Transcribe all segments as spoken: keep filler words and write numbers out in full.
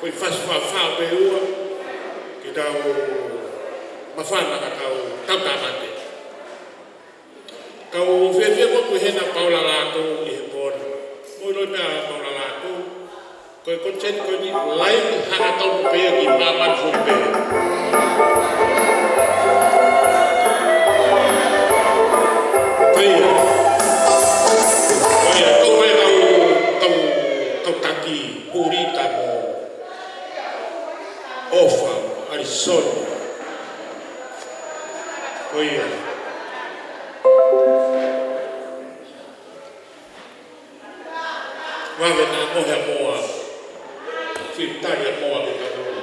Ko e fasi fafao pē ua, ke tau māfana ka tau tautāmate. Kau fiefia ko ē ko e hena Paula Lātū ʻi he pō ni. Mou ʻilo pē ʻa Paula Lātū. Ko e, ko e teni ko eni, laini hanga tau pē ki māmani foki pē. Ko ia. Ko ia, ko e kau, kau, kau taki, Pulita mo ʻOfa, ʻAlisoni. Ko ia. Vave naʻa mo he moa. Fitari a moa ke ka moa.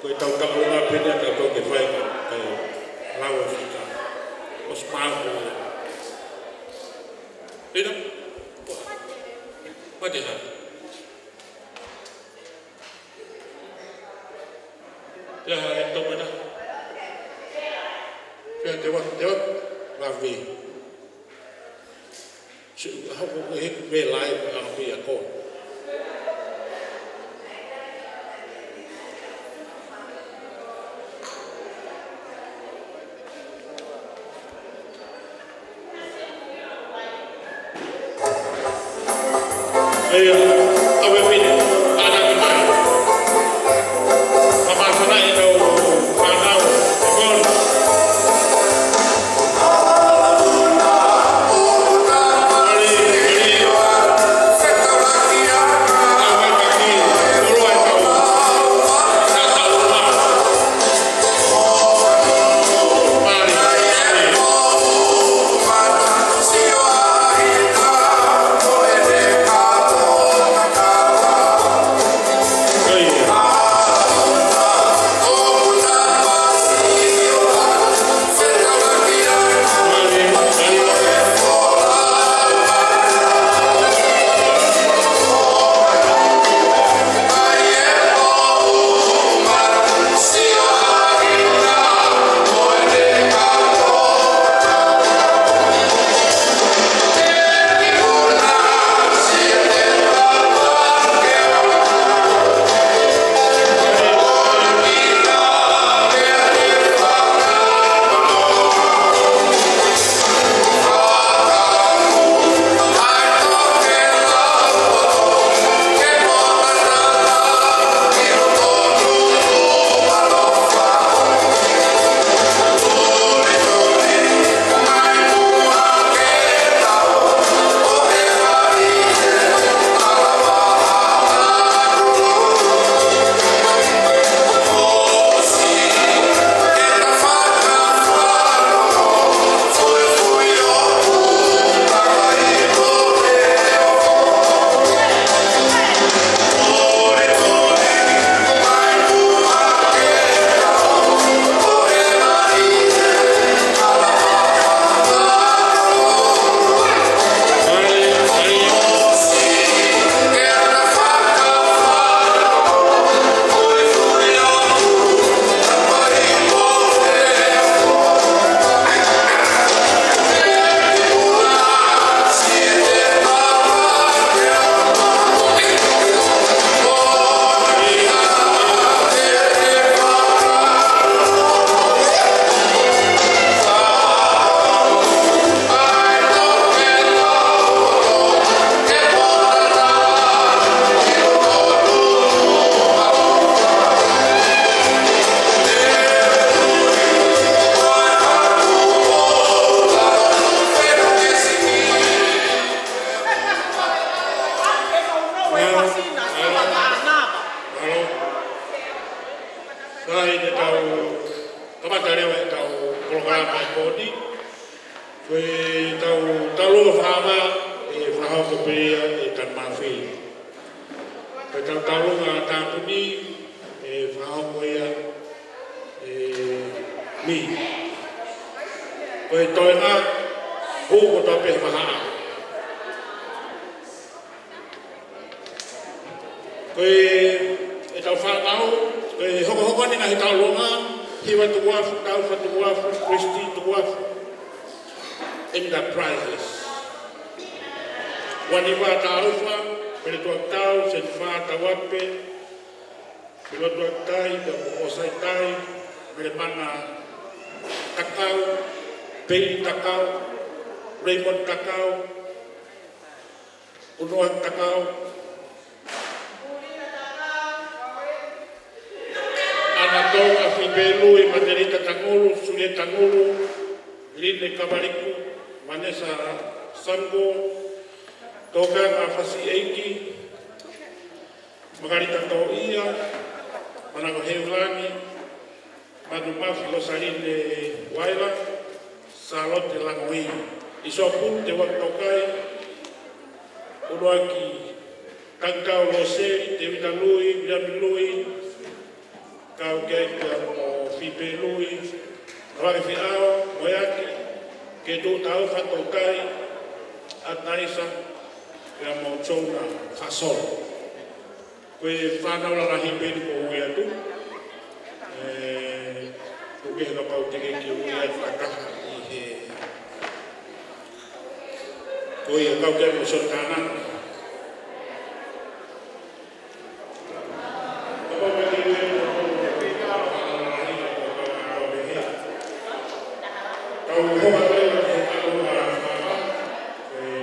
Ko e tau kaʻo ngā pene a ka tau ke fai ka, ka lau e fika. ʻOsi pā ko ia. Pena? Mate ha. Pea ha e tau pena. Pea te wa, te wa, la vi. Siʻi, hoko ko e heku pē lai ko e anga pē ia ko. Ia, ʻave pine, ana ki mai. Mama sana ino, fanau, kon. Ko ʻetau taulōnga fakaʻā ʻe fakahoko pē ia ʻe Tanimafi. Ko ʻetau taulōnga tāpuni ʻe fakahoko ia ʻe Mī. Ko e toenga, hū kotoa pē he vahaʻa. Ko e, ʻetau fānau, ko e hokohoko ʻeni ʻa e taulōnga, hiva tukuafu, taufa tukuafu, Kristi tukuafu, enterprises. Uaniva taufa, Peletuakitau, Senifā Tauape, Peletuakitai, pea mo ʻOsaitai, Melemana Takau, Pei Takau, Raymond Takau, Unoa Takau, ʻAna Tonga, Fipe Lui, Matelita Tangulu, Sulie Tangulu, Line Kavaliku, Vanessa Sango, Tokanga Fasiʻeiki, Makalita Toʻia, Manako Heulangi, Manu Mafi, Losaline Uaila, Sālote Langohi, ʻIsopu Teuaki Tokai, ʻUluaki Tangikau Loseli, Tevita Lui, Viliami Lui, kau ki ai pea mo Fipe Lui, Ravake Feʻao, Moeaki, Ketu Taufa Tokai, ʻAtaisa, pea mo Jona Fasolo. Ko e fānau lalahi pē ʻeni kuo ui atu. ʻE, tuku kehe kapau te ke ui atu ha taha ʻi he, ko ia kau ki ai mo Sotana. Kapau te ke ui atu ha taha ʻi he fānau lalahi kuo ui atu. Kau hoa leva ke kau ʻa fānau. ʻE,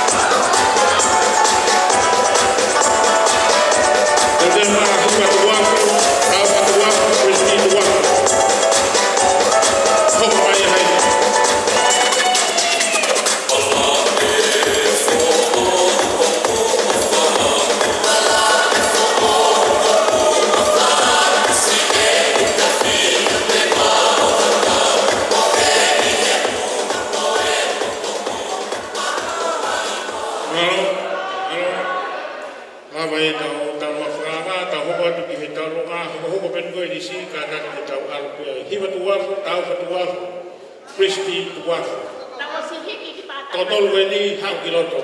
Mālō, mālō. Lava ʻetau taulōnga fakaʻā, tau hoko atu ki he taulōnga, hokohoko pē ʻeni ko e lisi, kātaki ke tau ʻalu pē ai. Hiva tukuafu, taufa tukuafu, Kristi tukuafu. Tau ʻosi hiki ki pātā. Tau tolu ko eni, haʻu ki loto.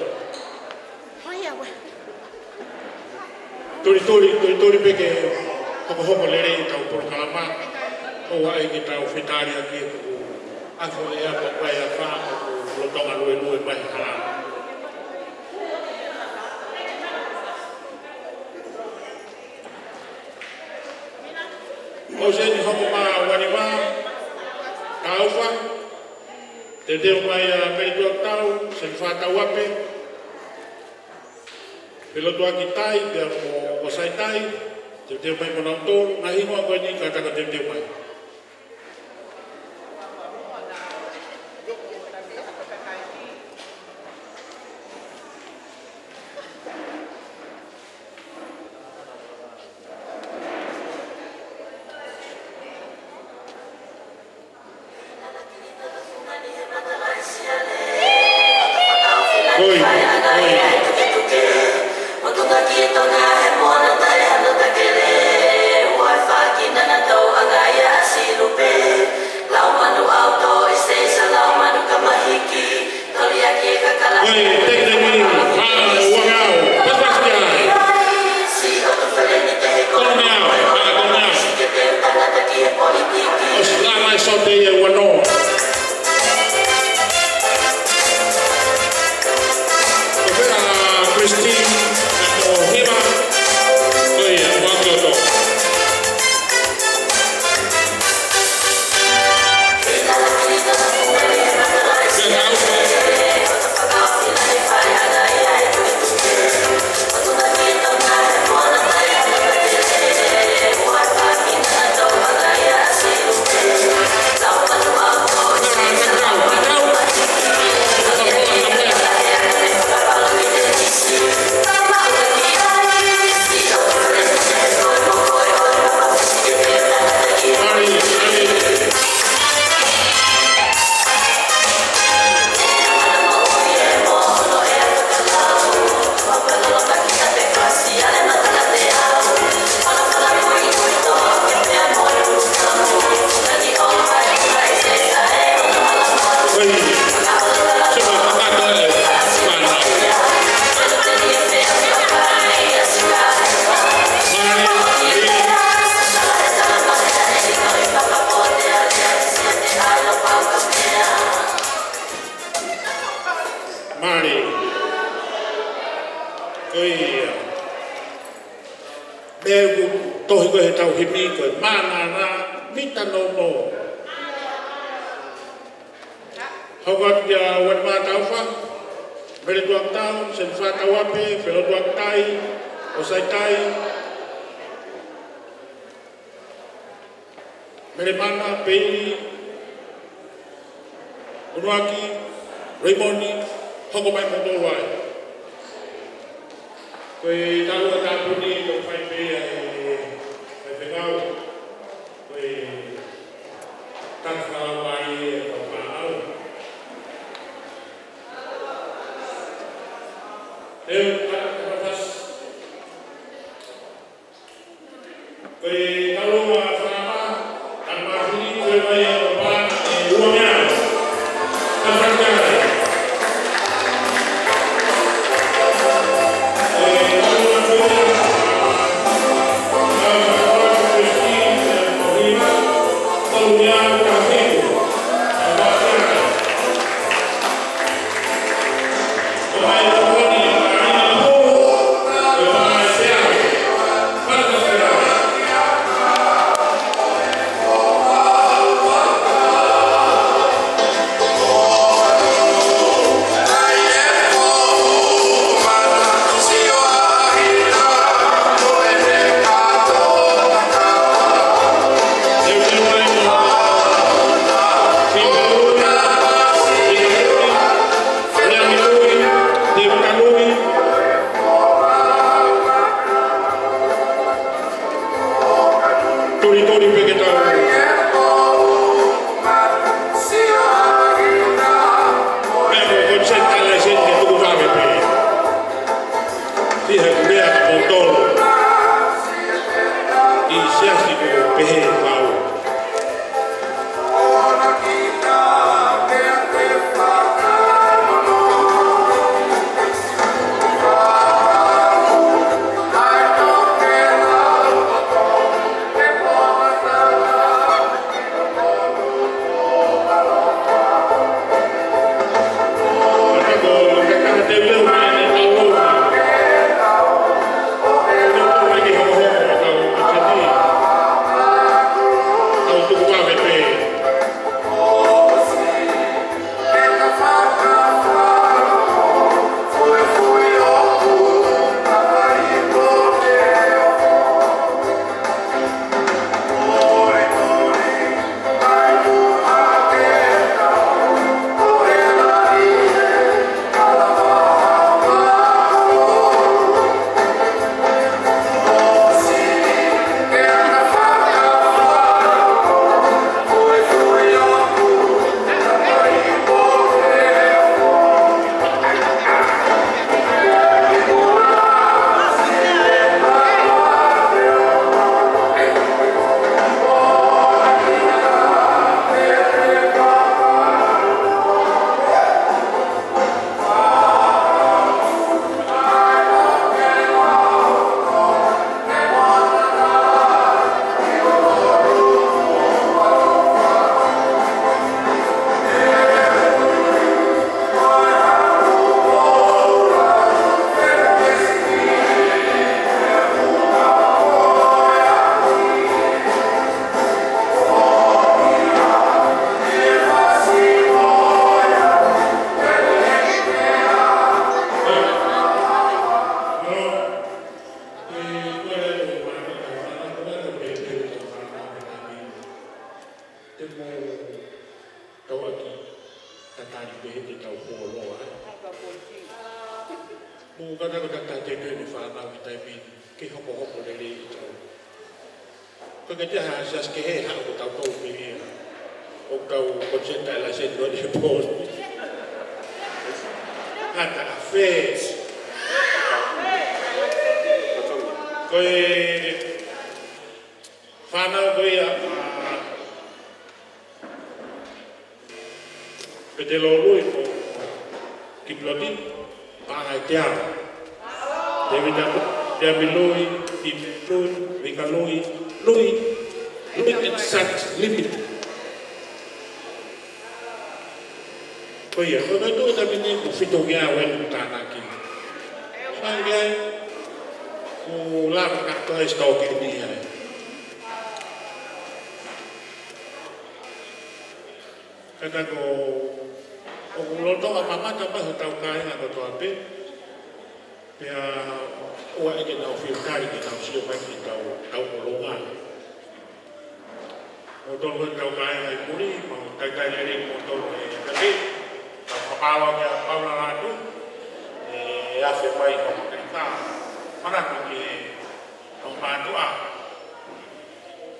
Tulituli, tulituli pē ke Hokohoko lelei ʻetau polokalama, ʻoua ʻe ke tau fetaliaki ʻeku ʻafo ʻea pea ko e ʻafā ʻoku lolotonga luelue mai hala. Ko e seni hoko mā uanima, Taufa, teuteu mai ʻa Mele Tuakitau, seni fā Tauape, Felotuakitai, pea mo ʻOsaitai, teuteu mai mo nautolu, ngaahi hingoa ko eni kātaki teuteu mai. Oi, oi. Oi, take the knee. Ah, ua meʻa. Pasi, pasi ki ai. Tolu meʻa. Ah, tolu meʻa. ʻOsi lava e sote ia ua noa. Ko e fea Christine, ko Hiva. Ko ia, ua ki oto. Mālie. Ko ia. Meʻa ʻoku tohi ko ē heʻetau himi ko e Mānava Mita Nono. Hoko atu kia uanima Taufa, Mele Tuakitau, seni fā Tauape, Felotuakitai, ʻOsaitai, Melemana, Peili, ʻUnuaki, Reimoni, hoko mai mo tolu ai. Ko e taʻu ʻa e tāpuni, ko e fai pē ʻa e, ʻa e fekau. Ko e tangata ʻa e kau fānau. Te u tangata fasi. Ko e taulonga fānau, ʻa e mahini ko e vai ʻa e pā, ʻe ua meʻa. Tafakari. Ko e taulonga fānau, ʻa e fānau, ʻa e fānau, ʻa e fānau, ʻa e fānau, ʻa e fānau, Tuli, tuli pē ke tau. Meʻa ko e konsepti ʻa e laiseni ke tuku vave pē. Fiha ku meʻa ka motolo. ʻI he siasi ko e pehē pau. Ko e ke te ha siasi kehe ha ʻoku tau tau pē ia. ʻOku tau ko te ta la se no de pos. Ngata a fes. Ko e fānau ko ia ʻa Petelo Lui ko Kipiloti, Paʻanga ʻi te ao. Tevita Lui, Teami Lui, Pipi Lui, Vika Lui, Lui, Lui and Sons Limited. Ko ia, ko e tuʻu tamini ko fitu ngeau ʻeni tānaki. Sai ai, ko lava ka to e stoke ni ai. Ka ta ko, ʻoku loto a mamata mai hotau kāinga kotoa pē, pea ʻoua ʻe ke nau fili tali ke nau sio mai ki tau, tau ʻolunga. Mo tolu ko tau kāinga ʻi muli, mo taitai lele mo tolu e kati, tau kapalo kia Paula Latu, ʻe afe mai ko Makalika, manatu ki he ʻo mātuʻa.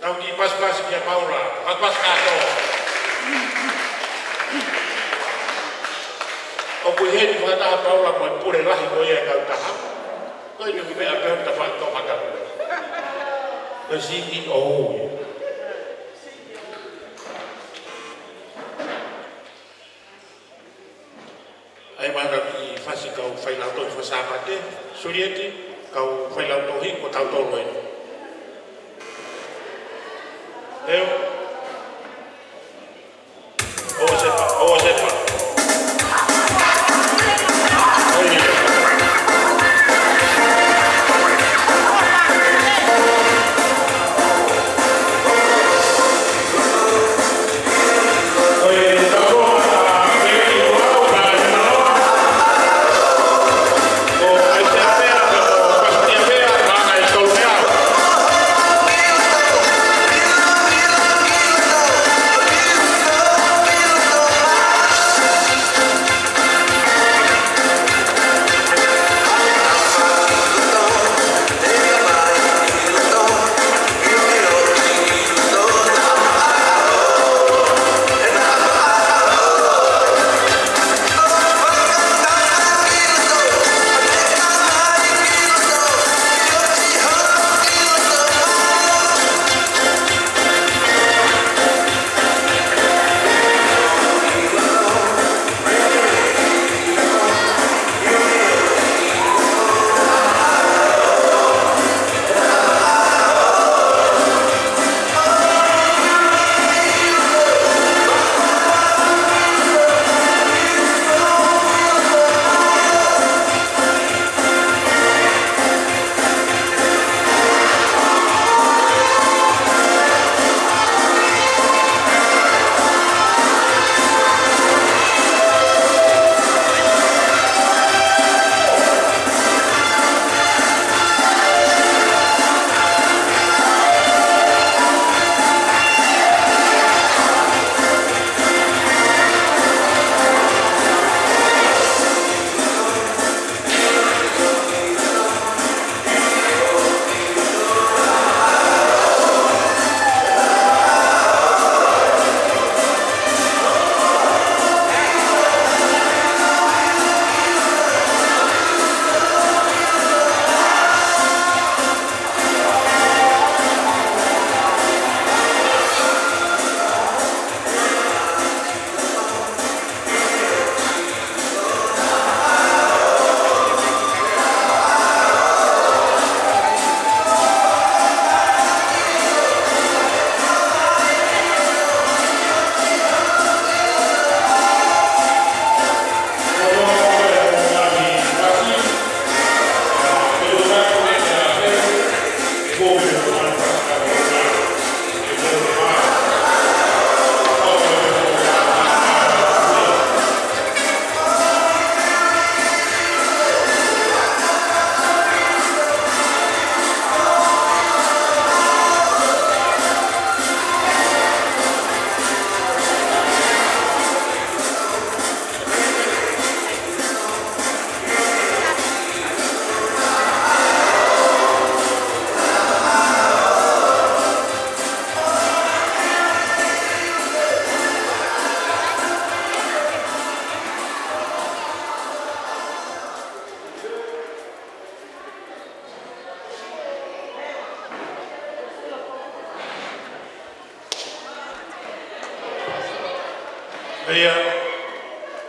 Tau kiʻi pasipasi kia Paula, pasipasi kātoa. ʻOku ʻi heni fakataha Paula mo e pule lahi ko ia e kautaha. Ko e tuku meʻa pē ʻo ta fai tō mata. Ko e C E O. ʻAi mata ki fasi kau failautohi fakasāpate, Sulieti, kau failautohi ko tautolu eni. Leo. ʻO se pa, ʻo se pa. ʻA ia,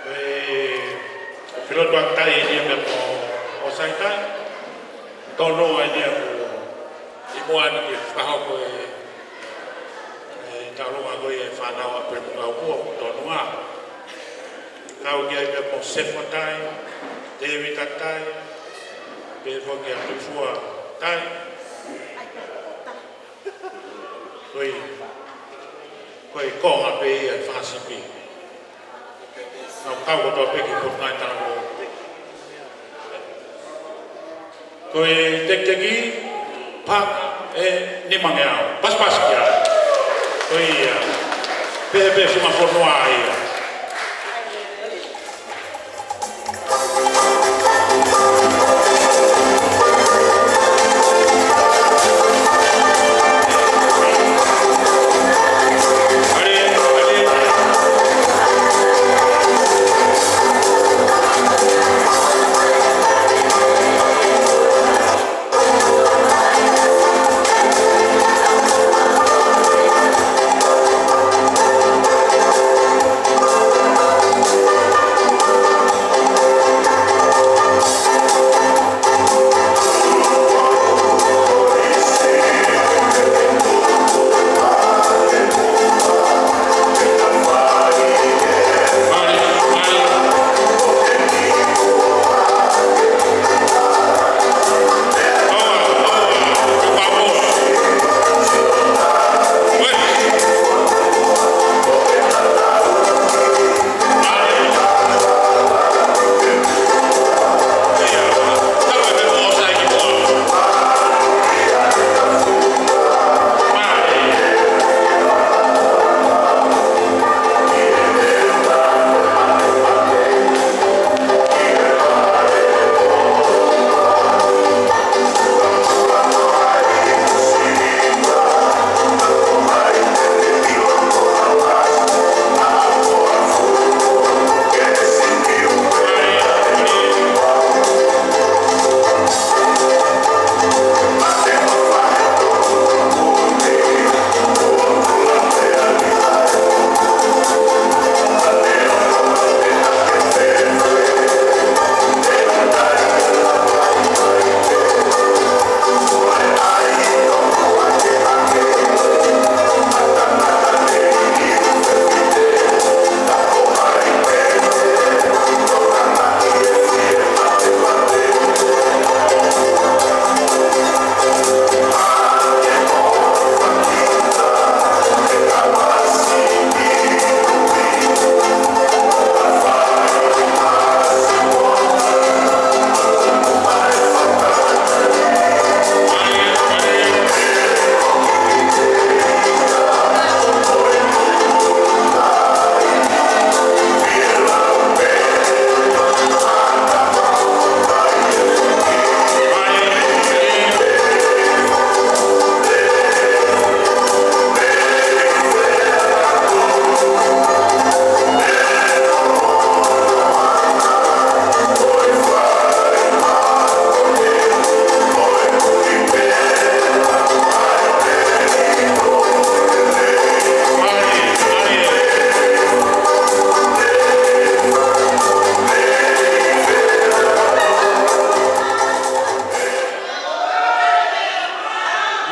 ʻe, filo tuʻa tai eni ia pea mo ʻo saitai. Tonu ai eni ia ko i mua ni ke fakahoko e, e tauʻolunga ko ia e fānau ʻa Pilimukaupua, ko Tonua. Kau ki ai pea mo Sefa Tai, Tēvita Tai, pea foki ʻa Tufua Tai. Ko e, ko e konga pē ia e fakasipi. Nau kau kotoa pē ki Potungāue Talavou. Ko e tekiteki, paʻanga ʻe nimangeau. Pasipasi ki ai. Ko ia. Pehē pē funga fonua ia.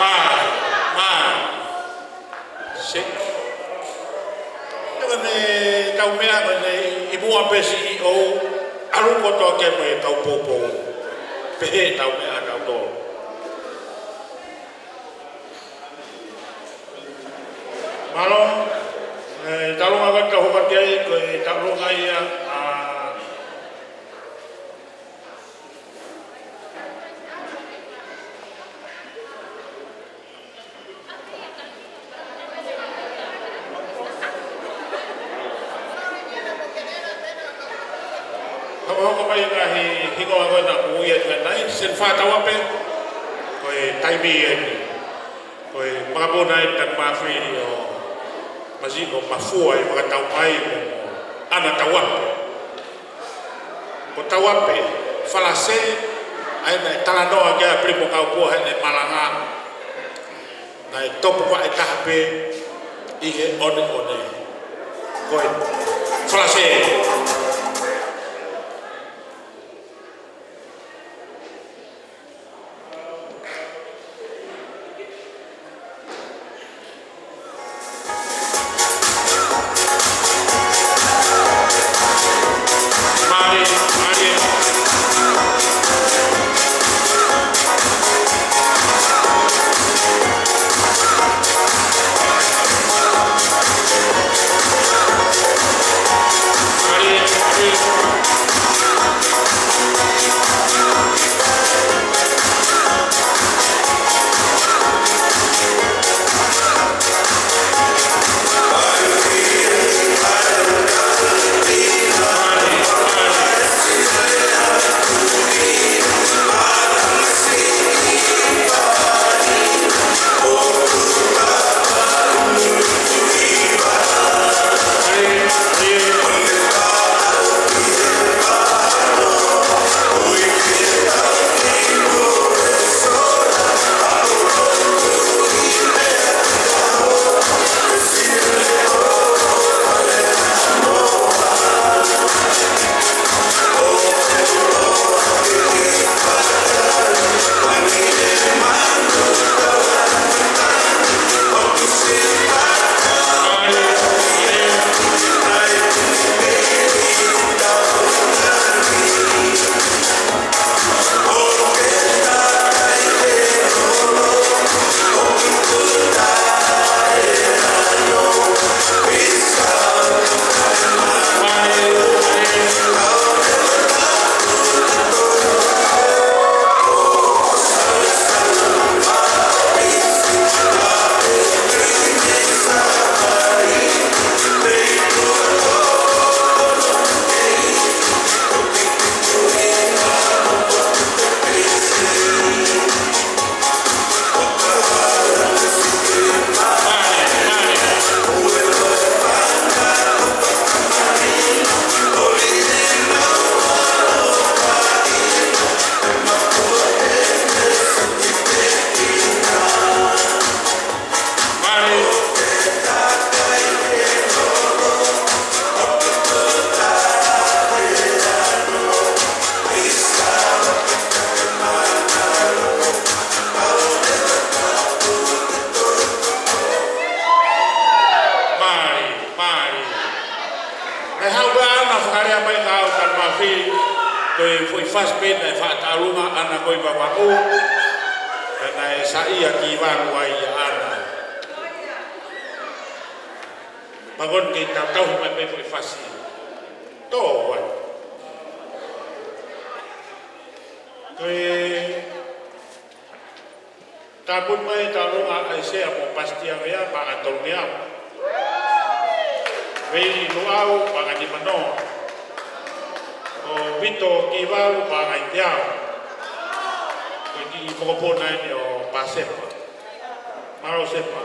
Mālō, mālō. Seki. Tau ne, tau meʻa ko eni, ʻi muʻa pē C E O, ʻalu kotoa ke mo e kau poupou. Pehē tau meʻa kau tō. Mālō, e, tauʻolunga ko eni kau hoko atu ai, ko e tauʻolunga ia, ʻa, Hokohoko mai ngaahi hingoa ko ena ʻoku ui atu ʻanenai, Senifā Tauape, ko e taimi eni. Ko e makapuna ʻi Tanumafili ʻo Masiʻi ko Mafua ʻi Vakataupai ko ʻAna Tauape. Ko Tauape, Falase, ʻa ia naʻe talanoa ki ai ʻa Pilimukaupua heʻene malanga. Naʻe topuvaʻe taha pē ʻi he ʻoneʻone. Ko e Palase. Mālie, mālie. Mālie, mālie. Mālie, mālie. Naʻe haʻu pē ʻa ʻAna ʻo fakalea mai kia au, Tanimafi, ko e foʻi fasi pē naʻe fakatālunga ʻAna ko e Vavaʻu. Ka naʻe saiʻia Kivalu ai ʻia ʻAna. Pea ko eni ke tau tauhi mai pē foʻi fasi. Tō ai. Ko e tāpuni mai e tālunga ʻa e sea mo Pasitia Vea, paʻanga ʻe tolungeau. Veili Luʻau, paʻanga ʻe nimanoa. Ko Vito Kivalu, paʻanga ʻe teau. Ko e kiʻi mokopuna eni ʻo Pasepa. Mālō Sepa.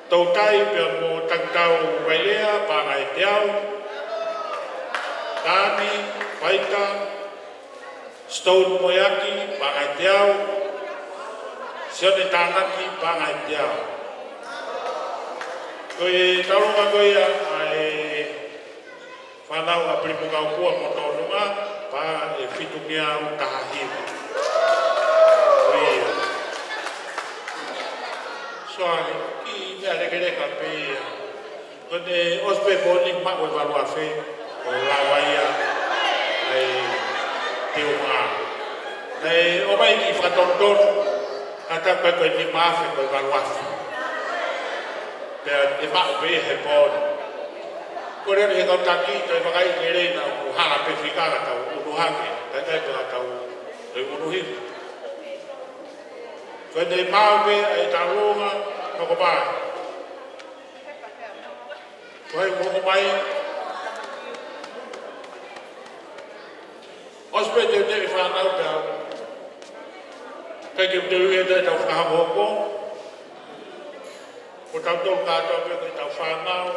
Toutai pea mo Takitau Vailea, paʻanga ʻe teau. Tani Paita, Stone Moeaki, paʻanga ʻe teau. Sione Tānaki, paʻanga ʻe teau. Ko e tālunga ko ia ʻa e fānau ʻa Pilimu Kaupua mo Tonga, paʻanga ʻe fitungeau taha hiva. Ko ia. Soa, kiʻi meʻa lekeleka pē ia. Ko ʻene ʻosi pē pōni maʻu e valu afe, ko e lava ia ʻa e teunga. Naʻe ʻomai kiʻi fakatonutonu, ka tau kai ko e nima afe ko e valu afe. Pea ʻe maʻu pē he pōni. Ko e lele he kau taki, toe vakai lelei naʻa ku hala pē fika ka tau ʻunu hake, kai kai pē ka tau toe ʻunu hiva. Ko ʻene maʻu pē ʻa e tālunga, noko mai. Ko hai mo mai. ʻOsi pē te te fānau pē au. Kai ke te ui e te tau fakahokohoko. Ko tau tolu kātoa pē ko e tau fānau.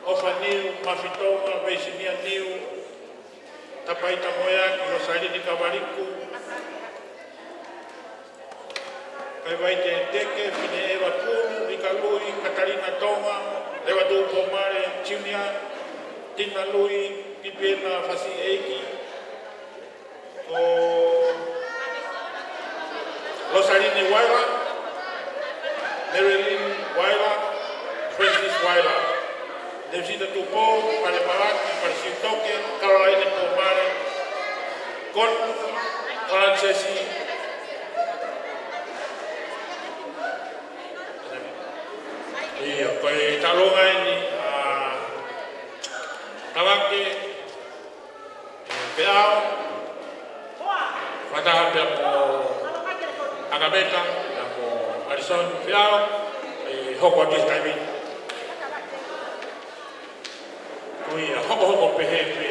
ʻOfa Niu, Mafi Tonga, Veisinia Niu. Tapaita Moeaki, Rosalini Kavaliku. Kai Vaite Teke, Fine ʻEva Kulu, Mika Lui, Katalina Tonga, Leva Tupou Male Junior, Tina Lui, Pipiena Fasiʻeiki, ko Losaline Uaila, Marilyn Uaila, Francis Uaila, Neusita Tupou, Fale Palaki, Fale Siutoke, Caroline Pomare, Kon, Falanisesi. ʻIo, ko e taʻaloga eni, ʻa Tavake Peau, fakataha pea mo ʻAkapeta, pea mo Alison Peau, ʻe hoko atu he taimi ni. Ko ia, hokohoko pehē pē.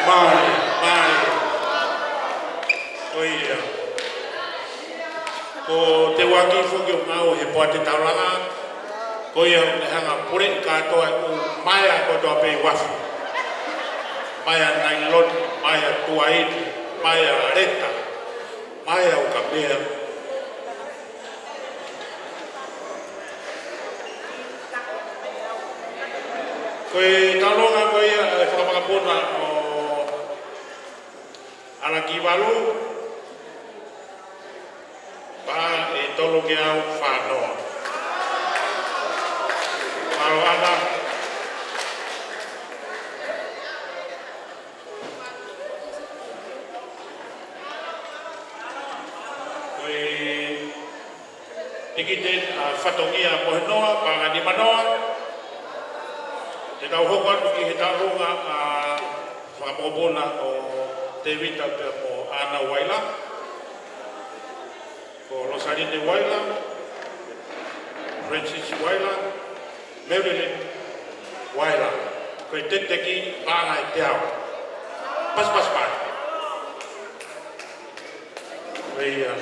Mālie, mālie. Ko ia. Ko e ʻuluaki foki ʻo e ngāue he poate taulanga. Ko ia ʻoku ne hanga ʻo puleʻi kātoa e ʻū maea kotoa pē ʻi uafu. Maea nailoni, maea tuaini, maea leta, maea ukamea. Ko e taulanga ko ia e fakamakapuna ʻo ʻAlakivalu, paʻanga ʻe tolungeau fā noa. Mālō ʻAna. Ko e tikite ʻa Fatongia Mohenoa, paʻanga ʻe nima noa. Te tau hoko atu ki he taulanga ʻa e fakamakapuna ʻo Tevita pea mo ʻAna Uaila. Ko Losaline Uaila, Francis Uaila, Marilyn Uaila. Ko e tekiteki paʻanga ʻe teau. Pasipasi mai. Ko ia.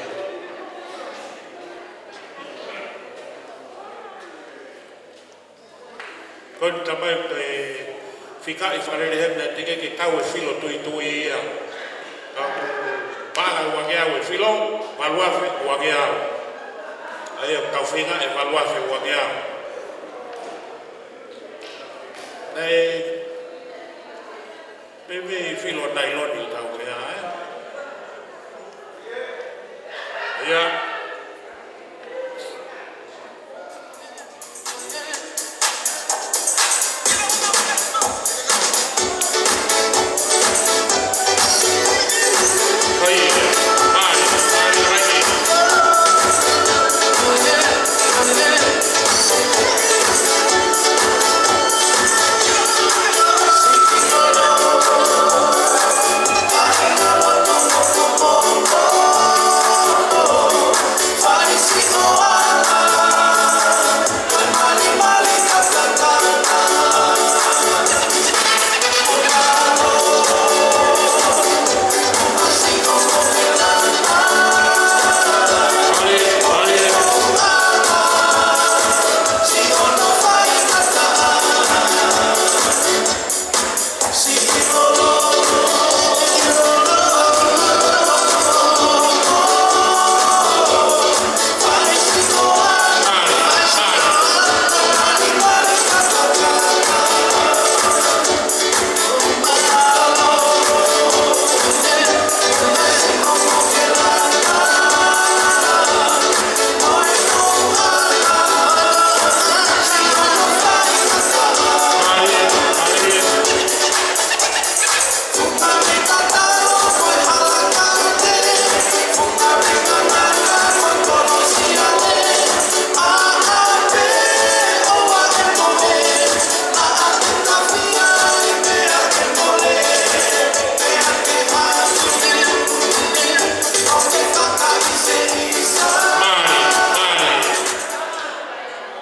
Ko e tamai ʻoku te fikaʻi fakalele hena, teʻeki ke kau e filo tuitui ia. Ka ʻoku paʻanga ʻe uangeau e filo, valu afe uangeau. ʻA ia ʻoku tau feinga e valu afe uangeau. Naʻe meimei filo nailoni ʻoku tau meʻa, ē? Ia. Mālie, mālie.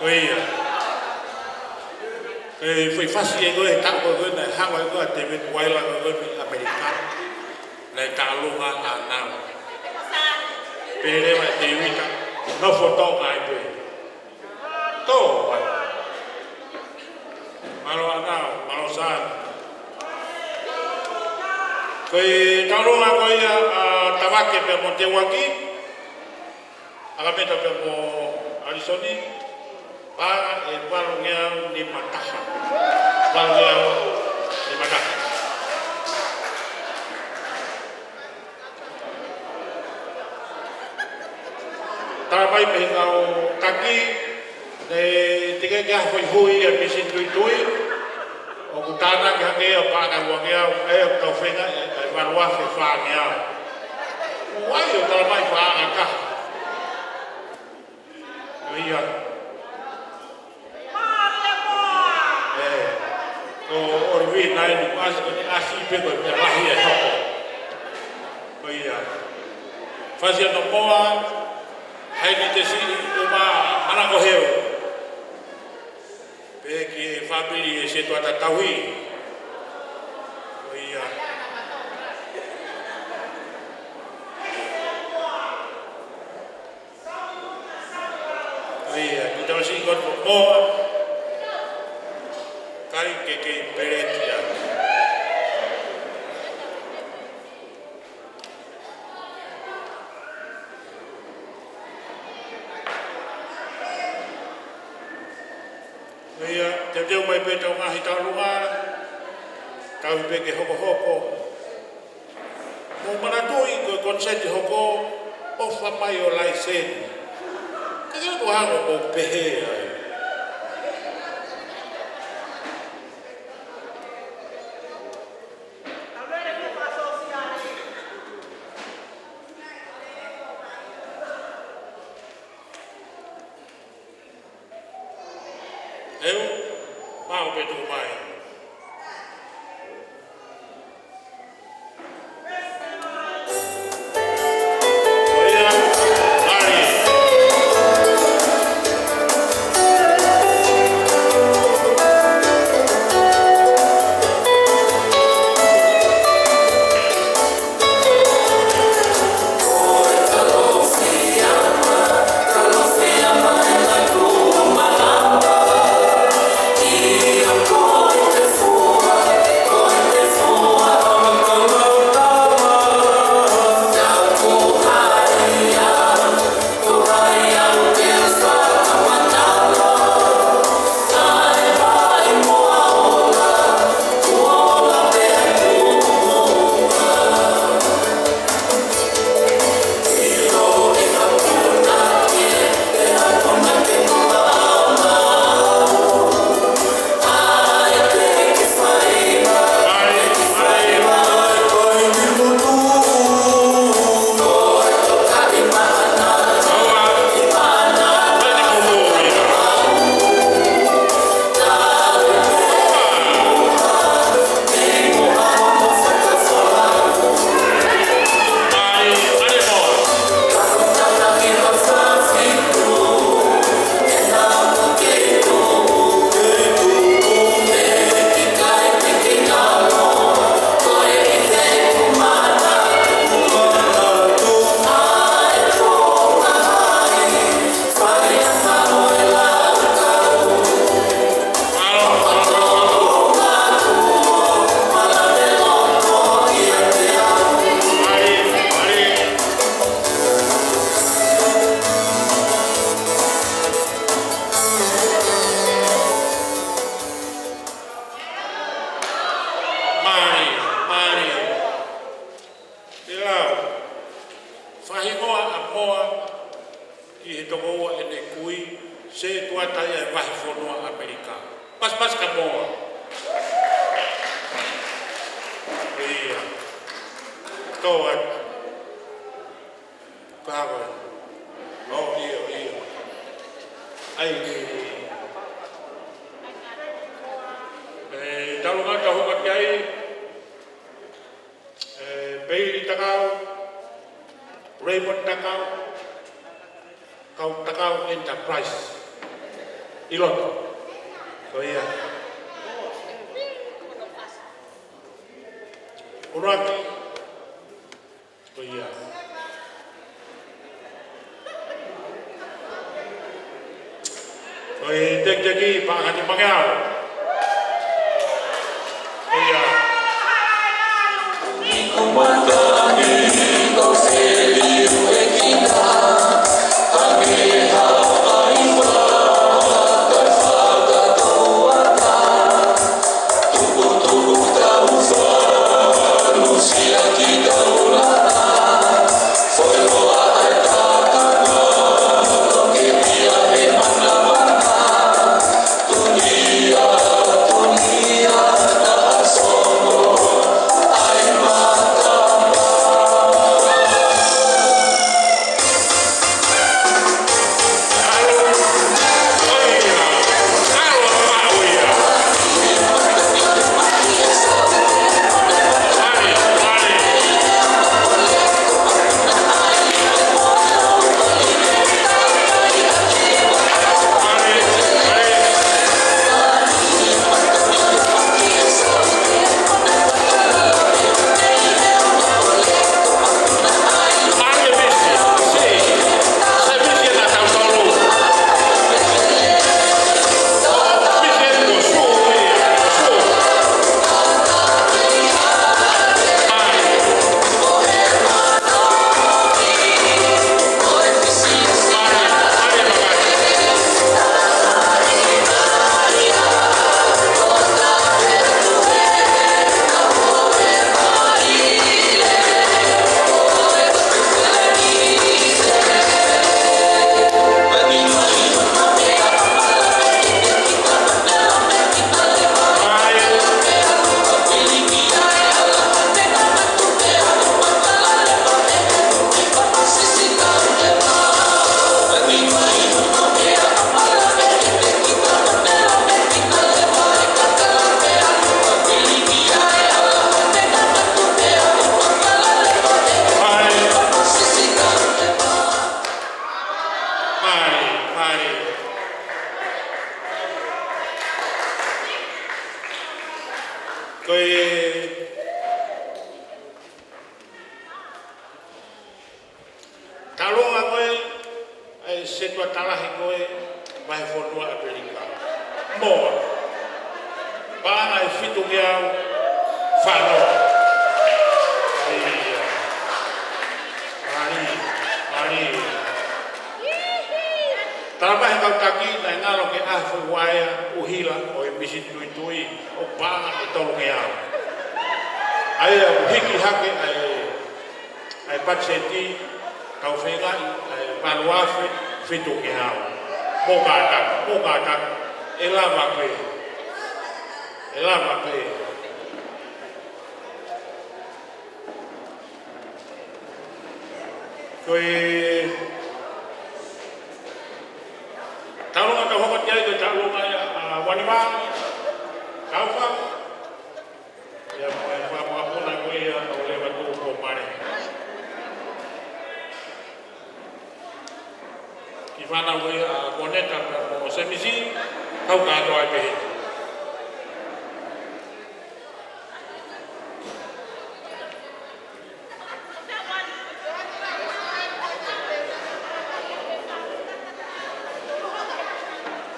Ko ia. Ko e foʻi fasi ʻe ko ē, taʻu ko ē naʻe hanga ko ē ʻa Tēvita Uaila ko ē mei ʻAmelika. Naʻe Taulunga ʻĀnau. Pea leva ʻe Tēvita, nofo Tonga ai pē. Tō ai. Mālō ʻĀnau, mālō Sāne. Ko e Taulunga ko ia ʻa Tavake pea mo Teuaki. ʻAkameta pea mo ʻAlisoni. Paʻanga ʻe valungeau nima taha. Valungeau nima taha. Talamai mei he kau taki, naʻe teʻeki ke ʻi ai ha foʻi hui ʻa e Misini Tuitui, ʻoku tānaki hake ia ʻo paʻanga ʻe uangeau, ʻe tau feinga ʻe, ʻe valu afe fāngeau. ʻOku ʻi ai ʻo talamai paʻanga taha. ʻA ia. ʻE, ko ʻOlivi nai ni masi ko ni asi pe ko e meʻa lahi ʻe hoko. Ko ia. Fasi ʻa Nomoa, Haini Tesi, Uma, Manako Heu. Pehē ki he fāmili ʻe Setuata Tauhi. Ko ia. Ko ia, ki tau siʻi ko Nomoa. Kai ke kei peleti ia. Ko ia, teuteu mai pē ʻetau ngaahi Taulunga, tau pē ke hokohoko. Mou manatuʻi ko e koniseti hoko, ʻofa mai ʻo laiseni. Ke ke tuʻu hangē ʻoku pehē ai. ʻEu, pau pē tuʻu mai. Toko ua ʻene kui, setuata ia ʻa e vahefonua ʻAmelika. Pasipasi ka moa. ʻIo. Tō atu. Ka ko e. ʻIo, ʻio. ʻAi, ʻio, ʻio. ʻE, talu ngata hoka ki ai. ʻE, Peili Takau, Raymond Takau, kau Takau Enterprise. ʻI loto. Ko ia. ʻUluaki. Ko ia. Ko e tekiteki Paʻanga Nimangeau. Ko ia. Ko e talu ngā ko e, ʻa e setuata lahi ko e vahefonua ʻAmelika. Moa. Paʻanga ʻe fitungeau fā noa. ʻIo. Mālie, mālie. Tala mai he kau taki naʻe ngalo ke ʻafu uaea ʻuhila ʻo e misi tuitui ʻo paʻanga ʻe tolungeau. ʻA ia ʻoku hiki hake ʻa e ʻa e pakiseti, kau feingaʻi, ʻa e valu afe fitungeau. Mou kātaki, mou kātaki, ʻe lava pē. ʻE lava pē. Ko e taulunga ka hoko ki ai, ko e taulunga ia ʻa Vaniva, Kaufa. Ia mo e fakamakapuna ko ia ʻo Levatuʻupōmale. Kiʻi fānau ko ia ʻa Koneta pea mo Semisi, kau kātoa ai pē.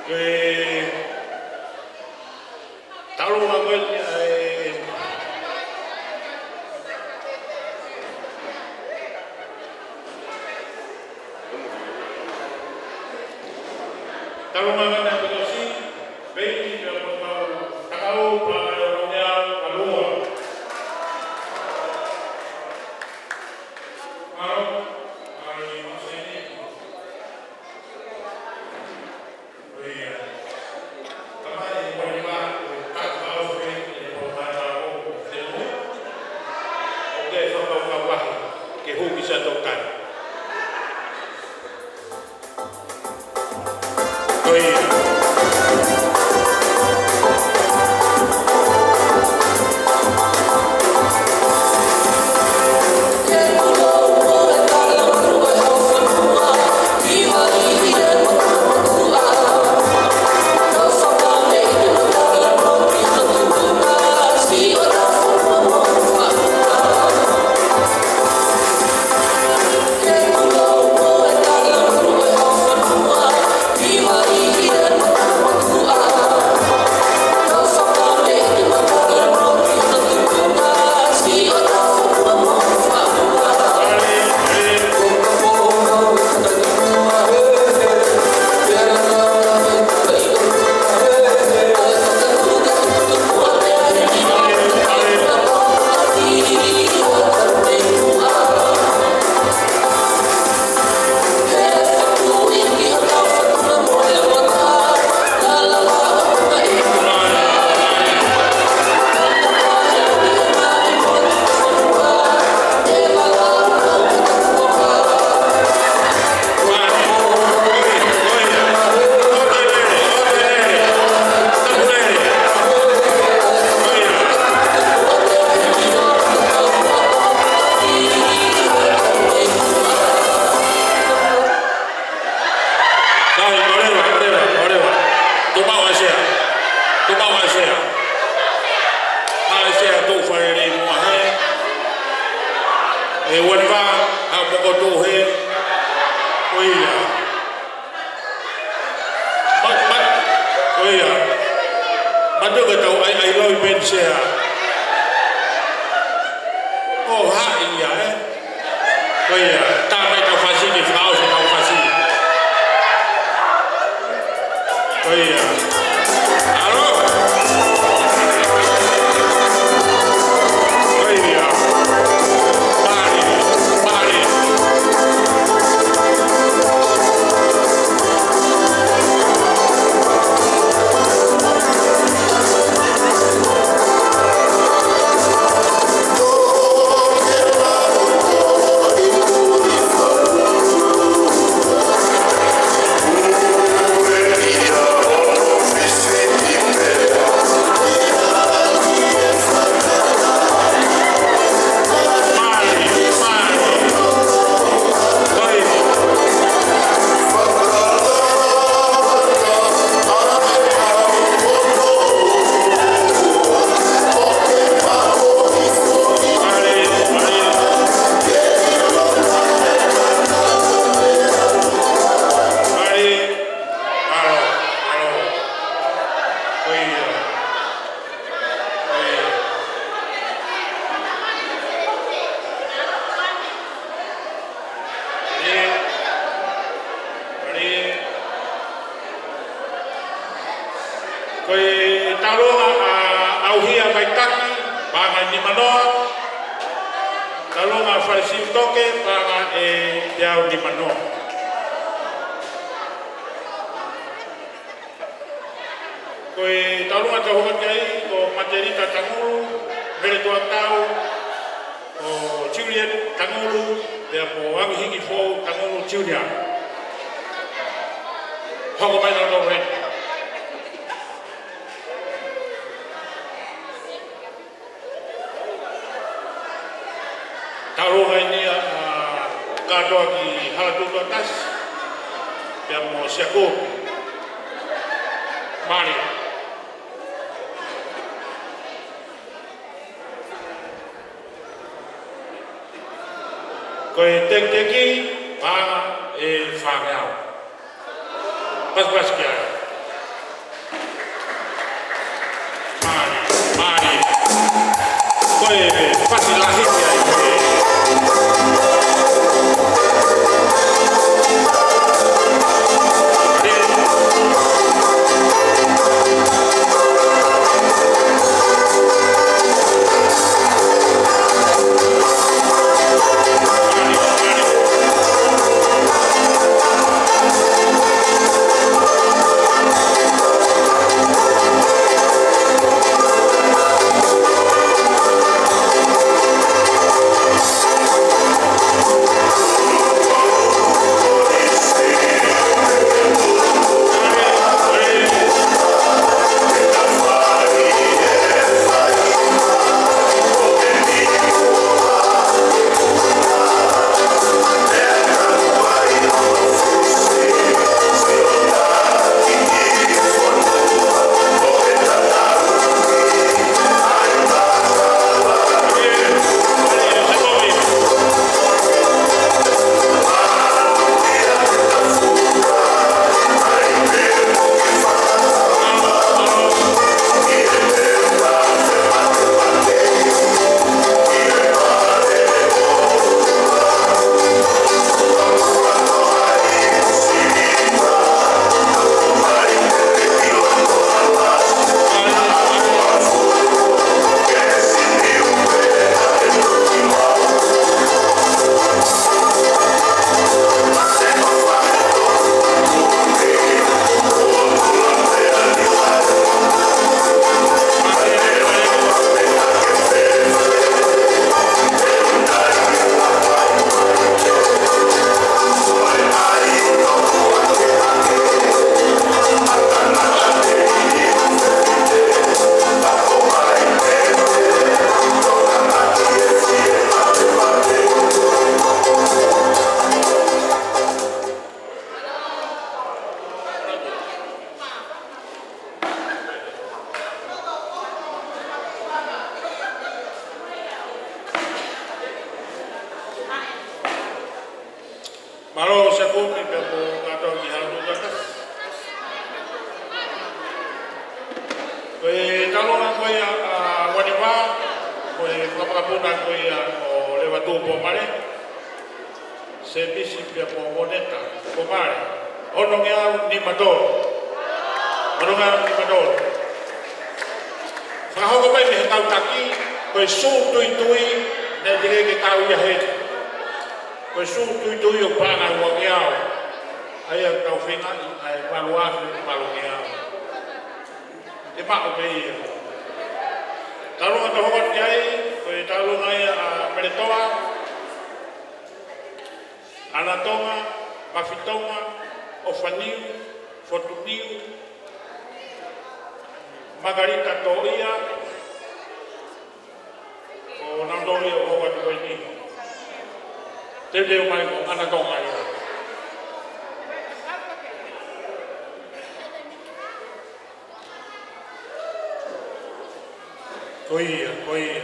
Ko e taulunga ko eni, ʻa e taulunga ko eni ʻa Pitosi, Peini, pea mo Takau, pea mo Lonea, ka lua. Mālō, mālō, mālō. Mokotuʻu hē. Ko ia. Ma, ma, ko ia. Mātuʻaki tau ʻai, ʻai loi pensea. ʻO haʻi ia, ē. Ko ia. Tā mai tau fasi ki fao se tau fasi. Ko ia. ʻAlo. Ko ia. Pali, pali. Ko e taulōnga ʻa ʻAuhia Kaitaki, paʻanga ʻe nimanoa. Taulōnga ʻa Falesiu Toke, paʻanga ʻe teau nimanoa. Ko e taulōnga tau hoko atu ai, ko Matelita Tangulu, Mele Tuatau, ko Juliet Tangulu, pea mo Angi Hiki Fou Tangulu Junior. Hoko mai tau tau heni. Taulōnga ʻeni ʻa, ʻa, kātoa ki Halatuʻutuʻatasi, pea mo Siakopi. Mālie. Ko e tekiteki, paʻanga ʻe fāngeau. Pasipasi ki ai. Mālie, mālie. Ko e pasi lahi ki ai. Ko e kātoa ki Haʻalutukatasi. Ko e taulōnga ko ia ʻa Uaniva, ko e fakapakapuna ko ia ʻo Levatuʻu Pomale. Sēmisi pea mo Voneta Pomale. Ono ngeau nima tolu. Ono ngeau nima tolu. Fakahoko mai mei he kau taki, ko e sū tuitui, naʻe teʻeki ke kau ia heni. Ko e sū tuitui ʻoku paʻanga ua ngeau. ʻA ia ʻoku tau feinga ʻi ai valu afe valu ngeau. ʻE maʻu pē ia. Taulōnga tau hoko atu ki ai, ko e taulōnga ia ʻa Meletoa, ʻAnatonga, Mafitonga, ʻOfaniu, Fotuniu, Makalita Toʻia, ko nautolu ia ʻoku hoko atu ko eni. Teuteu mai ko ʻAnatonga ia. Ko ia, ko ia.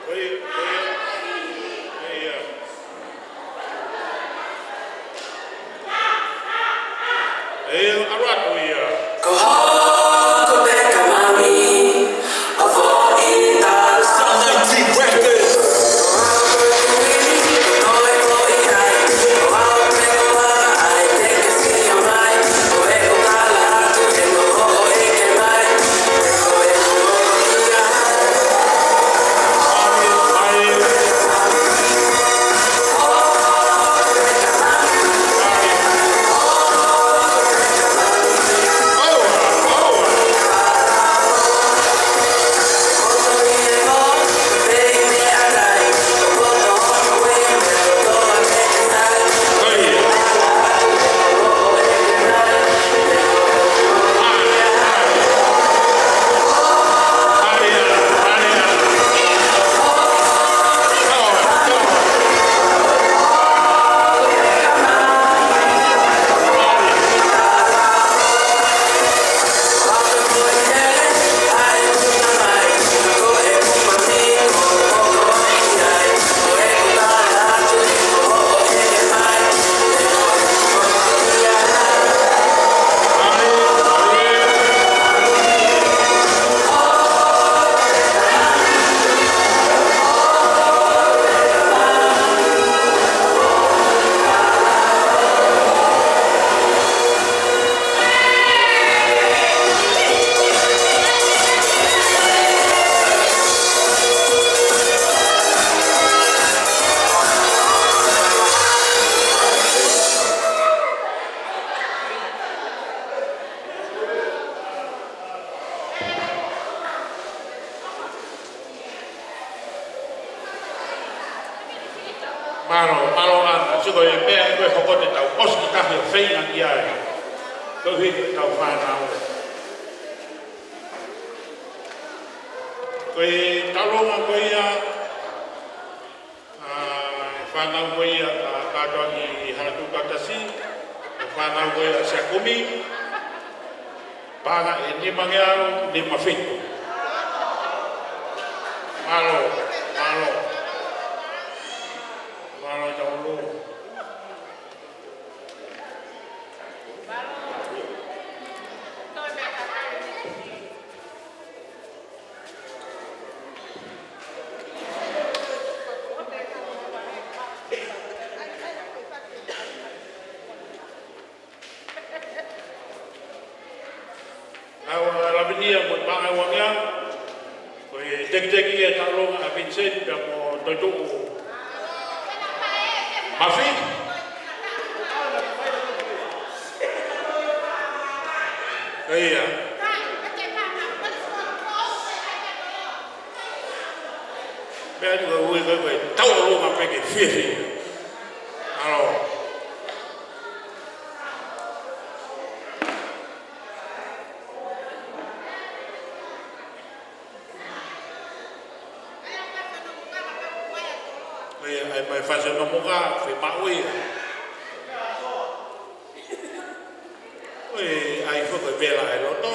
Ko ia, ko ia, ko ia. ʻE, ʻalu atu ia. Ko hoku peka mami, ʻo foʻi tau Southern Deep Records. Mālō, mālō ʻAna, sio ko e meʻa ko ē ʻoku hoko te tau ʻosi ki tahi ʻo feinga ki ai. Ko e hiki tau fānau. Ko e taulōnga ko ia, ʻa e fānau ko ia, ʻa e kātoa ki Haʻalutukatasi, ʻa e fānau ko ia Siakumi, paʻanga ʻe nima ngeau nima fitu. Mālō, mālō. Mālō taulōnga. Naʻa ua Lavinia mo e paʻanga ua ngeau. Ko e tekiteki ʻe taulōnga ʻa Vincent pea mo Toetuʻu Mafi. Ko ia. Meʻa ni ko e ui ko e, ko e taulōnga pē ke fiefia. Mālō. ʻAi, ʻai mai fasi no moka, fiemaʻu ia. ʻOi, ʻai foki e vela ʻi loto.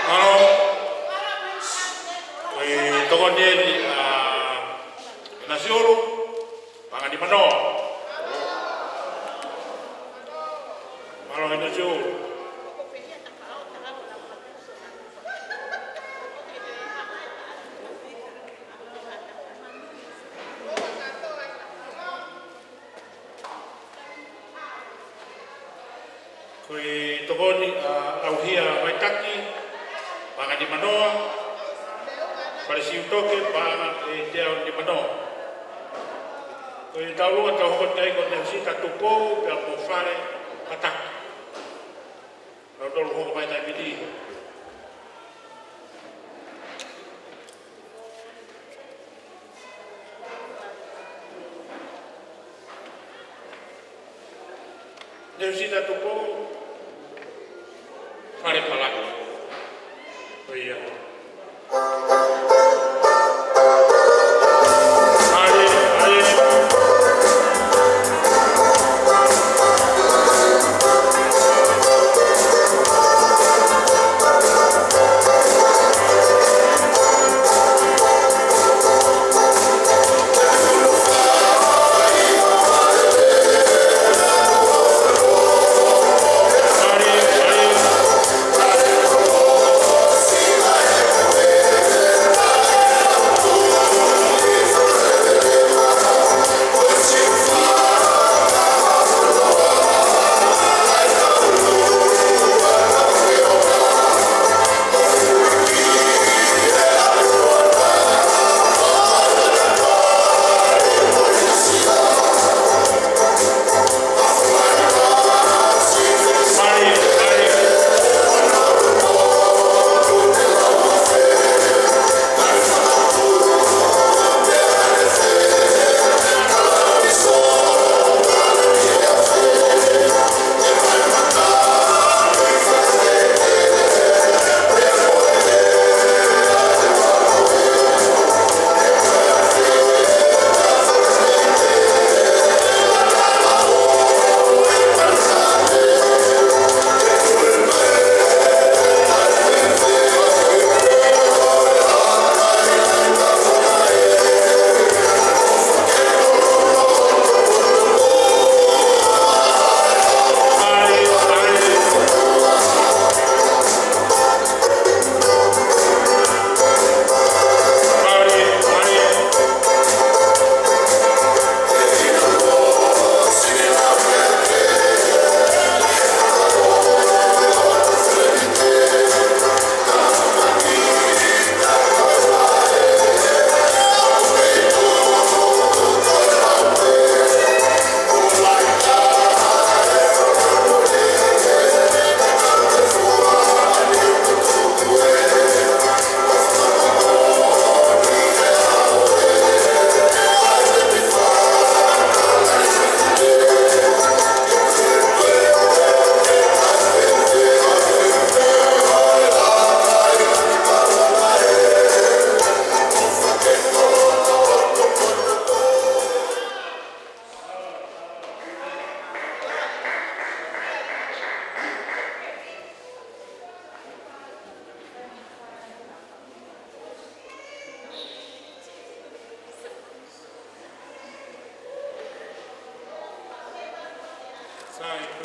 Mālō. Ko e tokoni eni ʻa ʻInasiolo, paʻanga nimanoa. Mālō ʻInasiolo. Ko e tokoni ʻa ʻAuhia Maitaki, paʻanga nimanoa, Fale Siutoke, paʻanga ʻe teau nimanoa. Ko e taulua tau hoko ki ai ko Nehusita Tupou, pea mo Fale Hataki. Nautolu hoko mai taimi ni. Nehusita Tupou, Fale Palaki. Ko ia.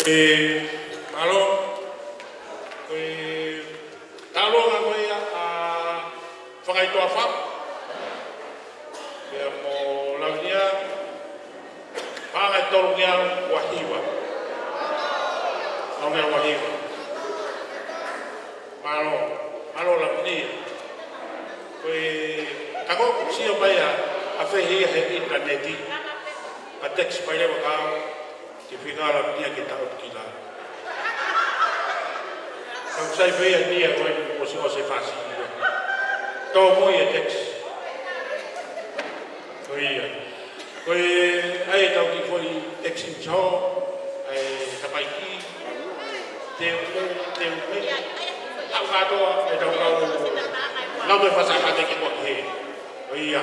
ʻE, mālō. Ko e taulōnga ko ia ʻa Fakaitoa Fau. Pea mo Lavinia, paʻanga ʻe tolungeau ua hiva. Tolungeau ua hiva. Mālō, mālō Lavinia. Ko e, ka ko e sio mai ʻa, ʻa fehiʻa he ʻinitaneti. Ka text mai leva kia au, ke fika Lavinia ke tau ki la. Ka u sai pē ia nia ko e kuo ʻosi ʻosi e fasi. Tō mo ia text. Ko ia. Ko e ʻai ʻetau kiʻi foʻi exit hall, ʻai tapaiki, teu, teu, teu, ʻau kātoa, ʻetau kau, lau me fasa ka te ki kua ki he. Ko ia.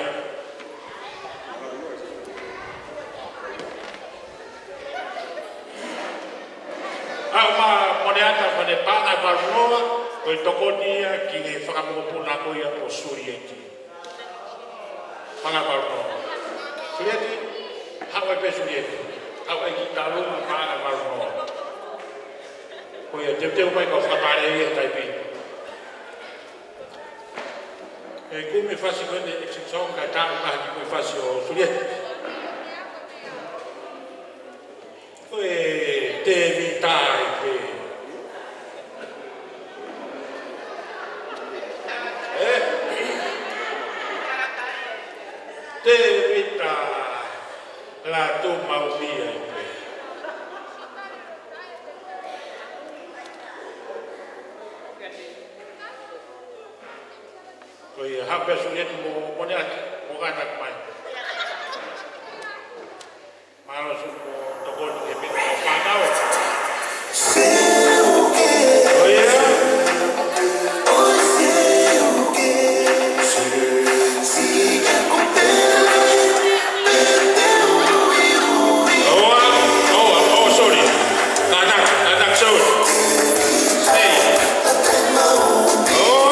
ʻAu ma Moneata Fane Paʻanga ʻe Valu Noa, ko e tokoni ia ki he fakamokopuna ko ia ʻo Sulieti. Paʻanga ʻe Valu Noa. Sulieti, haʻu ai pē Sulieti. Haʻu ai ki taulōnga Paʻanga ʻe Valu Noa. Ko ia, teuteu mai kau fakapale ia taipi. ʻE kumi fasi ko eni exit song kae taʻu kae ki ko e fasi ʻo Sulieti. Ko e Tēvita ʻi pē. ʻE? Tēvita Lātūmaumia ʻi pē. Ko ia, hape Sulieti mo, mo ne ati, mo kata mai. Mālō Sulieti mo tokoni ke pika o fānau. Ko ia. Oh, oh, oh, sorry. Anak, anak, sorry. Hey. Oh.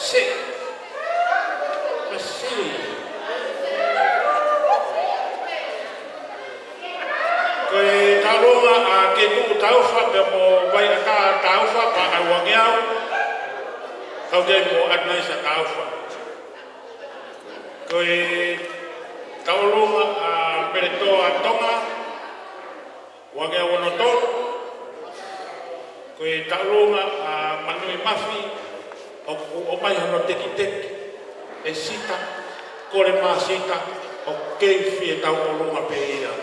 Sē. Masili. Ko e taulōnga ʻa Ketuʻu Taufa pea mo Vaiʻata Taufa, paʻanga ʻe uangeau. Kau ai mo ʻAtunaisa Taufa. Ko e taulōnga ʻa Peletoa Tonga, uangeau ono tolu. Ko e taulōnga ʻa Manui Mafi, ʻoku ʻomai hono tekiteki ʻe Sita, kole mai Sita, ʻoku kei fie tauʻolunga pē ia.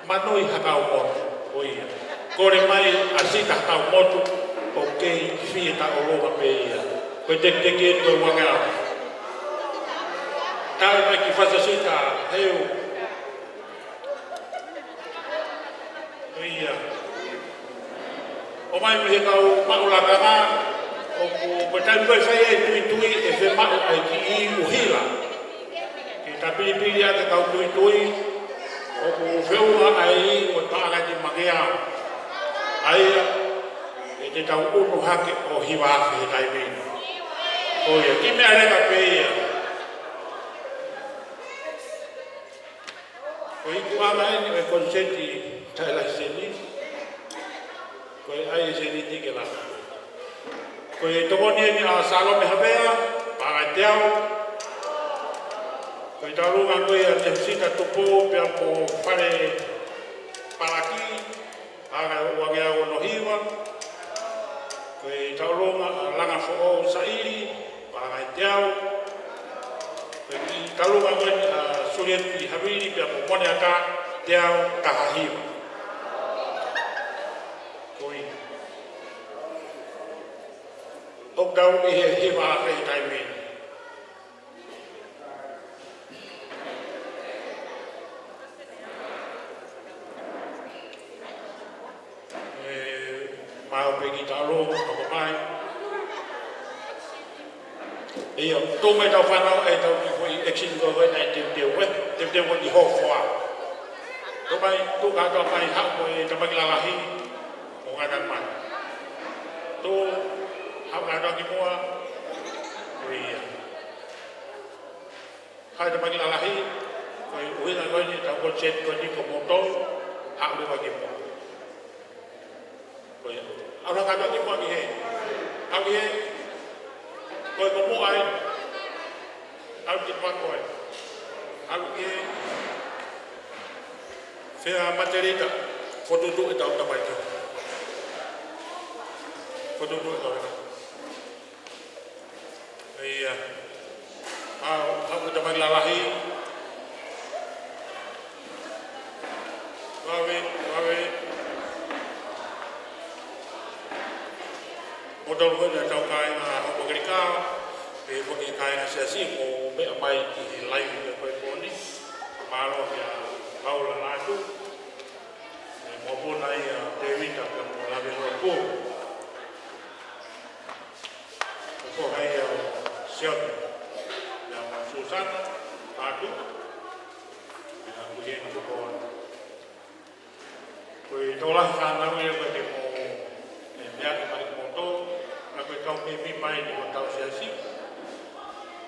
Manui Hakaumotu, ko ia. Kole mai ʻa Sita Hakaumotu, ʻoku kei fie tauʻolunga pē ia. Ko e tekiteki eni ko e uangeau. Tau mai ki Fasa Sita, heu. Ko ia. ʻOmai mei he kau maʻu lakanga, ʻoku, ko e taimi ko ē fai ai e tuitui ʻe fiemaʻu ai e kiʻi ʻuhila. Ke ta pilipili ʻaki e kau tuitui, ʻoku feʻunga ai e ʻū paʻanga ʻi he makeao. ʻA ia, ʻe te tau ʻunu hake ʻo hiva afe he taimi ni. Ko ia, kiʻi meʻa leka pē ia. Ko e ikuʻanga eni ʻo e koniseti taʻe laiseni. Ko e ʻai e sēniti ke lava. Ko e tokoni eni ʻa Salome Havea, paʻanga ʻe teau. Ko e taulōnga ko ia ʻa Nefusita Tupou pea mo Fale Palaki, paʻanga ʻe uangeau ono hiva. Ko e taulōnga ʻa Langa Foʻou Saili, paʻanga ʻe teau. Ko e kiʻi taulōnga ko eni ʻa Sulieti Havili pea mo Moneata, teau taha hiva. Ko ia. ʻOku tau ʻi he hiva afe he taimi ni. ʻE, mau pē kiʻi taulōnga, hoko mai. ʻIo, tō mai ʻetau fānau, ʻetau kiʻi foʻi action ko ē naʻe teuteu, ē? Teuteu ko eni hofoa. Tō mai, tō kātoa mai, haʻu mo e tamaiki lalahi, ʻo ngata mai. Tō, haʻu kātoa ki muʻa, ko ia. Hai tamaiki lalahi, ko e ʻuhinga ko eni ʻetau koniseti ko eni ko moutolu, haʻu leva ki muʻa. Ko ia. ʻAlu kātoa ki muʻa ki hē. ʻAlu ki hē. Ko e ko muʻa ē. ʻAlu ki muʻa ko ē. ʻAlu ki hē. Fea Matelita. Fokotuʻu ʻetau tamaiki. Fokotuʻu ʻetau tamaiki. Ia. Mau, haʻu tamaiki lalahi. Vave, vave. Moutolu ko ē ʻetau kāinga Hoʻo Makalika, pea mo e kāinga Siasi, mou meʻa mai ki he live ko ē ko eni. Mālō kia Paula Natu. Mo e mokopuna ia Tēvita pea mo Lavelo Pulu. Ko hai ʻa Sione, ʻa Susana, Patu, ʻa Kulieni Kupon. Ko e tokolahi fānau ia ko ē te mou, ʻe, meʻa ke mali moto, ʻa ko e kau mēmipa ʻi hotau Siasi.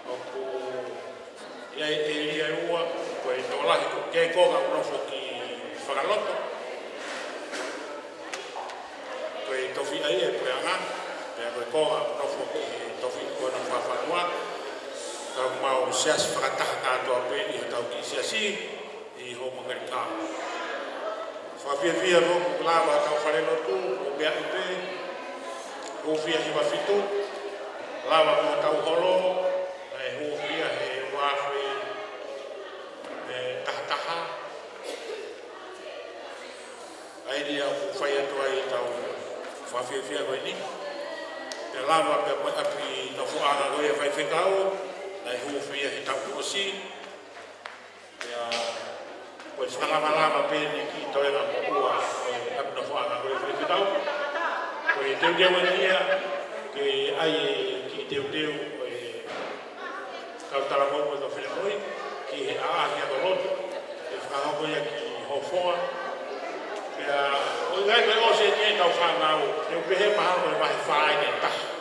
ʻOku ʻi ai e ʻēlia ʻe ua, ko e tokolahi ko ē ko ē ʻoku nofo ki Fakaloto. Ko e tofiʻa ia ʻo e puleʻanga, pea ko e konga ʻoku nofo ki he tofiʻa ko ē ʻo Fakafanua. Ka ʻoku mau siasi fakataha kātoa pē ʻi hotau kiʻi siasi ʻi Hoʻo Makalika. Fakafiefia ʻoku lava hotau falelotu, ʻo meʻa pē, hūfia ʻi he hiva fitu, lava mo hotau holo, naʻe hūfia he ua afe mo e taha taha. ʻA ia ʻoku fai atu ai ʻetau fakafiefia ko eni. Pea lava pea mo e ʻapi nofoʻanga ko ia ʻa e faifekau, naʻe hūfia he taʻu kuo ʻosi. Pea ko e fakalavalava pē eni ki he toenga moʻua ʻo e ʻapi nofoʻanga ko ia ʻa e faifekau. Ko e teuteu eni ia, ke ʻai e kiʻi teuteu ʻo e kau talavou mo e kau finemui, ki he ʻaʻahi ako lotu, ʻe fakahoko ia ki Hofoa. Pea, ʻoku ʻikai ke ʻosi eni ʻetau fānau, te u pehē mahalo ko e vahe fā eni ʻe taha.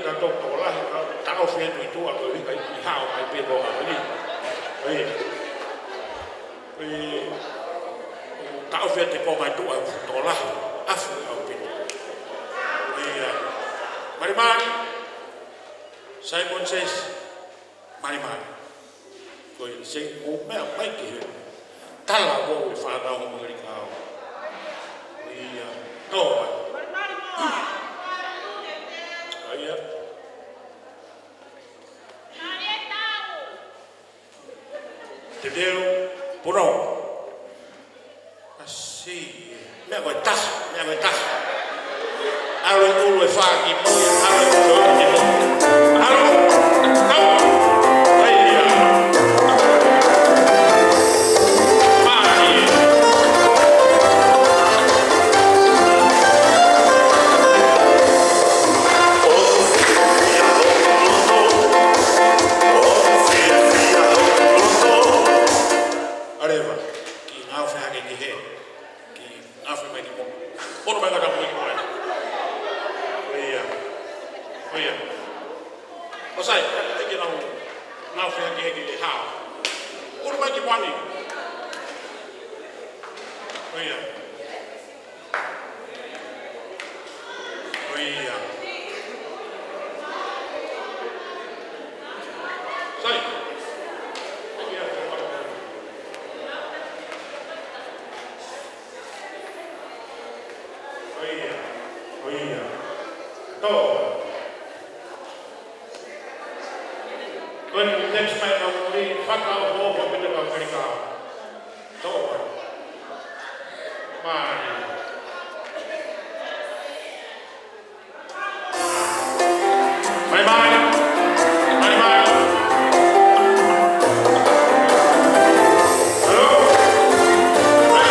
Ka tau tokolahi, ka taʻofi atu ʻi tuʻa ko e hika ʻi hao mai pē ko ʻaho ni. ʻOi. ʻOi. Taʻofi atu ko mai tuʻa ʻoku tokolahi. ʻAfu ʻaupito. ʻOi. Malimali. Simon says, malimali. Ko e se o meʻa mai ki he tala ʻo e fānau ʻAmelika. ʻIo, tō ai. ʻIo. Te teu, pono. ʻAsi, meʻa ko e taha, meʻa ko e taha. ʻAlu ʻulu e fā ki mui, ʻalu ʻulu e ua ki mui. ʻAlu, kau. ʻAi, ia. Mālie. ʻAleva, kiʻi ngaofe hake ki hē. Kiʻi ngaofe mai ki mui. Ono mai ngata mui ki mui. ʻOi ia. ʻOi ia. ʻOsai, te ke nau ngaofe hake ki he hao. Ono mai ki mui. ʻOi ia. ʻOi ia. Sai. ʻOi ia, ʻoi ia. Tō. Ko e text mai ʻa Muli, fakaʻofoʻofa pē te ka Amerika. Tō. Mālie. Mai, mai. Mai, mai. Hello? Mai.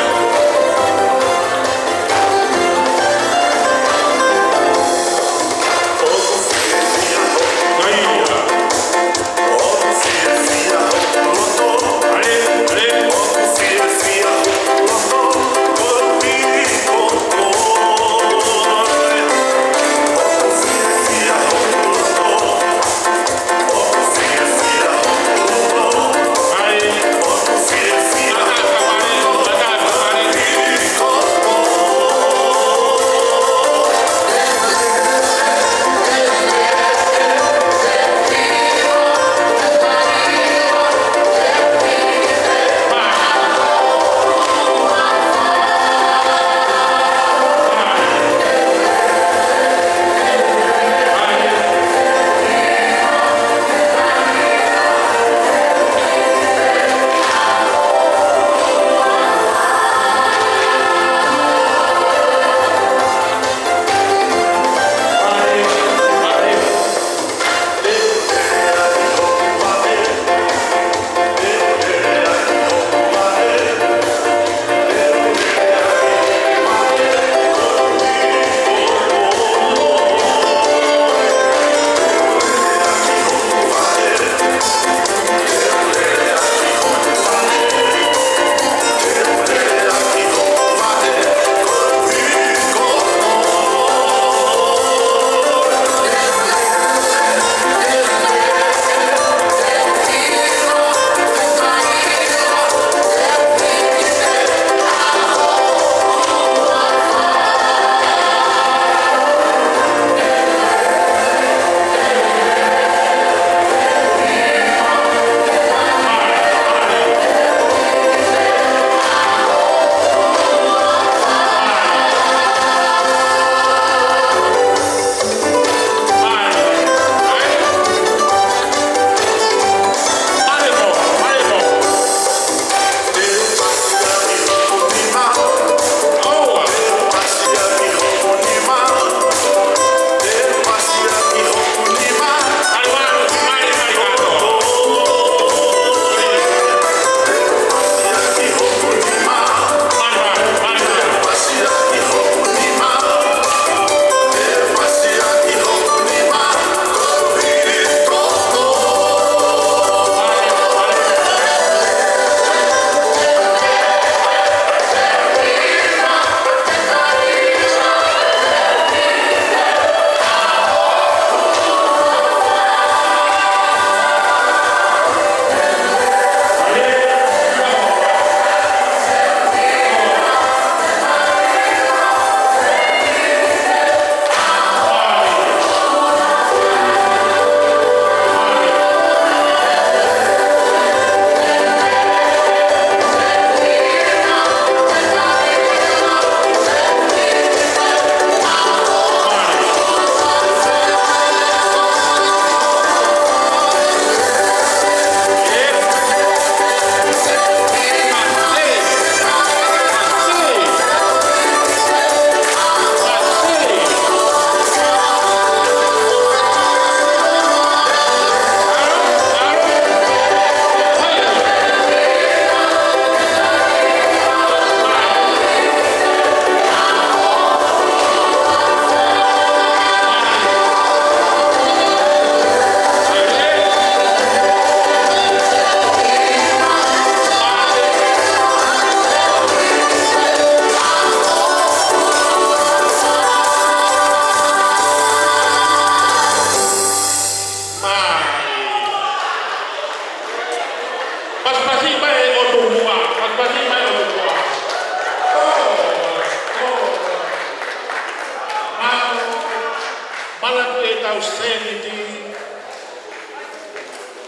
Manatuʻi ʻetau sēniti,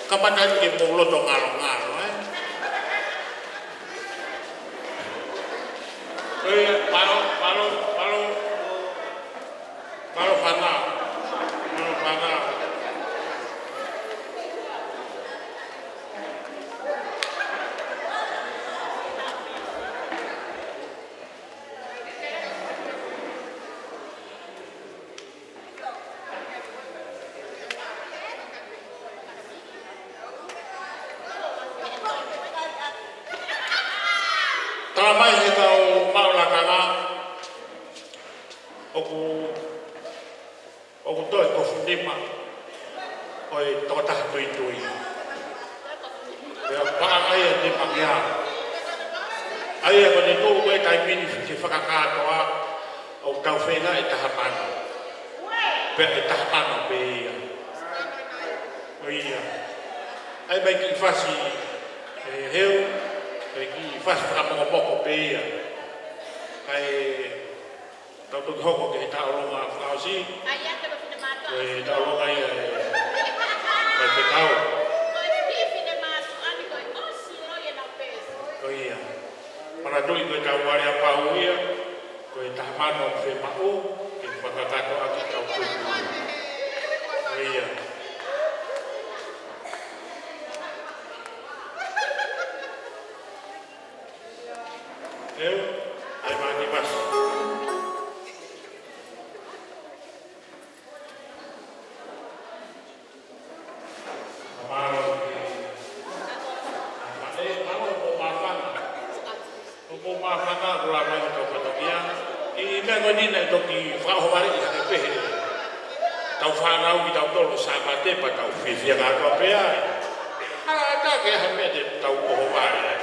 kamata ke mou loto ngalongalo, ē? Ē, mālō, mālō, mālō. Mālō fānau. Mālō fānau. Talamai heʻetau maʻu lakanga, ʻoku, ʻoku toe kofu nima ʻo e tokotaha tuitui. Pea paʻanga ia ʻe nima mia. ʻA ia ko ʻene tuʻu ko e taimi ni ke fakakātoa, ʻoku tau feinga ʻe taha mano. Pea ʻe taha mano pē ia. ʻO ia. ʻAi mai kiʻi fasi, ē, heu, ʻai kiʻi fasi fakamokomoko pē ia. Kae tau toki hoko ki he tauʻolunga fakaʻosi. Ko e tauʻolunga ia ʻe, ʻe fekau. Ko ia. Manatuʻi ko ʻetau aleapau ia, ko e taha mano fiemaʻu ke fakakātoa ʻaki ʻetau tuitui. Ko ia. Eu, ʻai mai kiʻi fasi. Mālō. Ē, mālō hoʻomou māfana. Hoʻomou māfana, ko e lava mai ʻetau fatongia. ʻI he meʻa ko eni naʻe toki fakaʻohovale ʻi hake pehē. Tau fānau kitautolu Sāpate pea tau fiefia kātoa pē ai. Ala ʻatā ke ʻi ai ha meʻa te tau ʻohovale ai.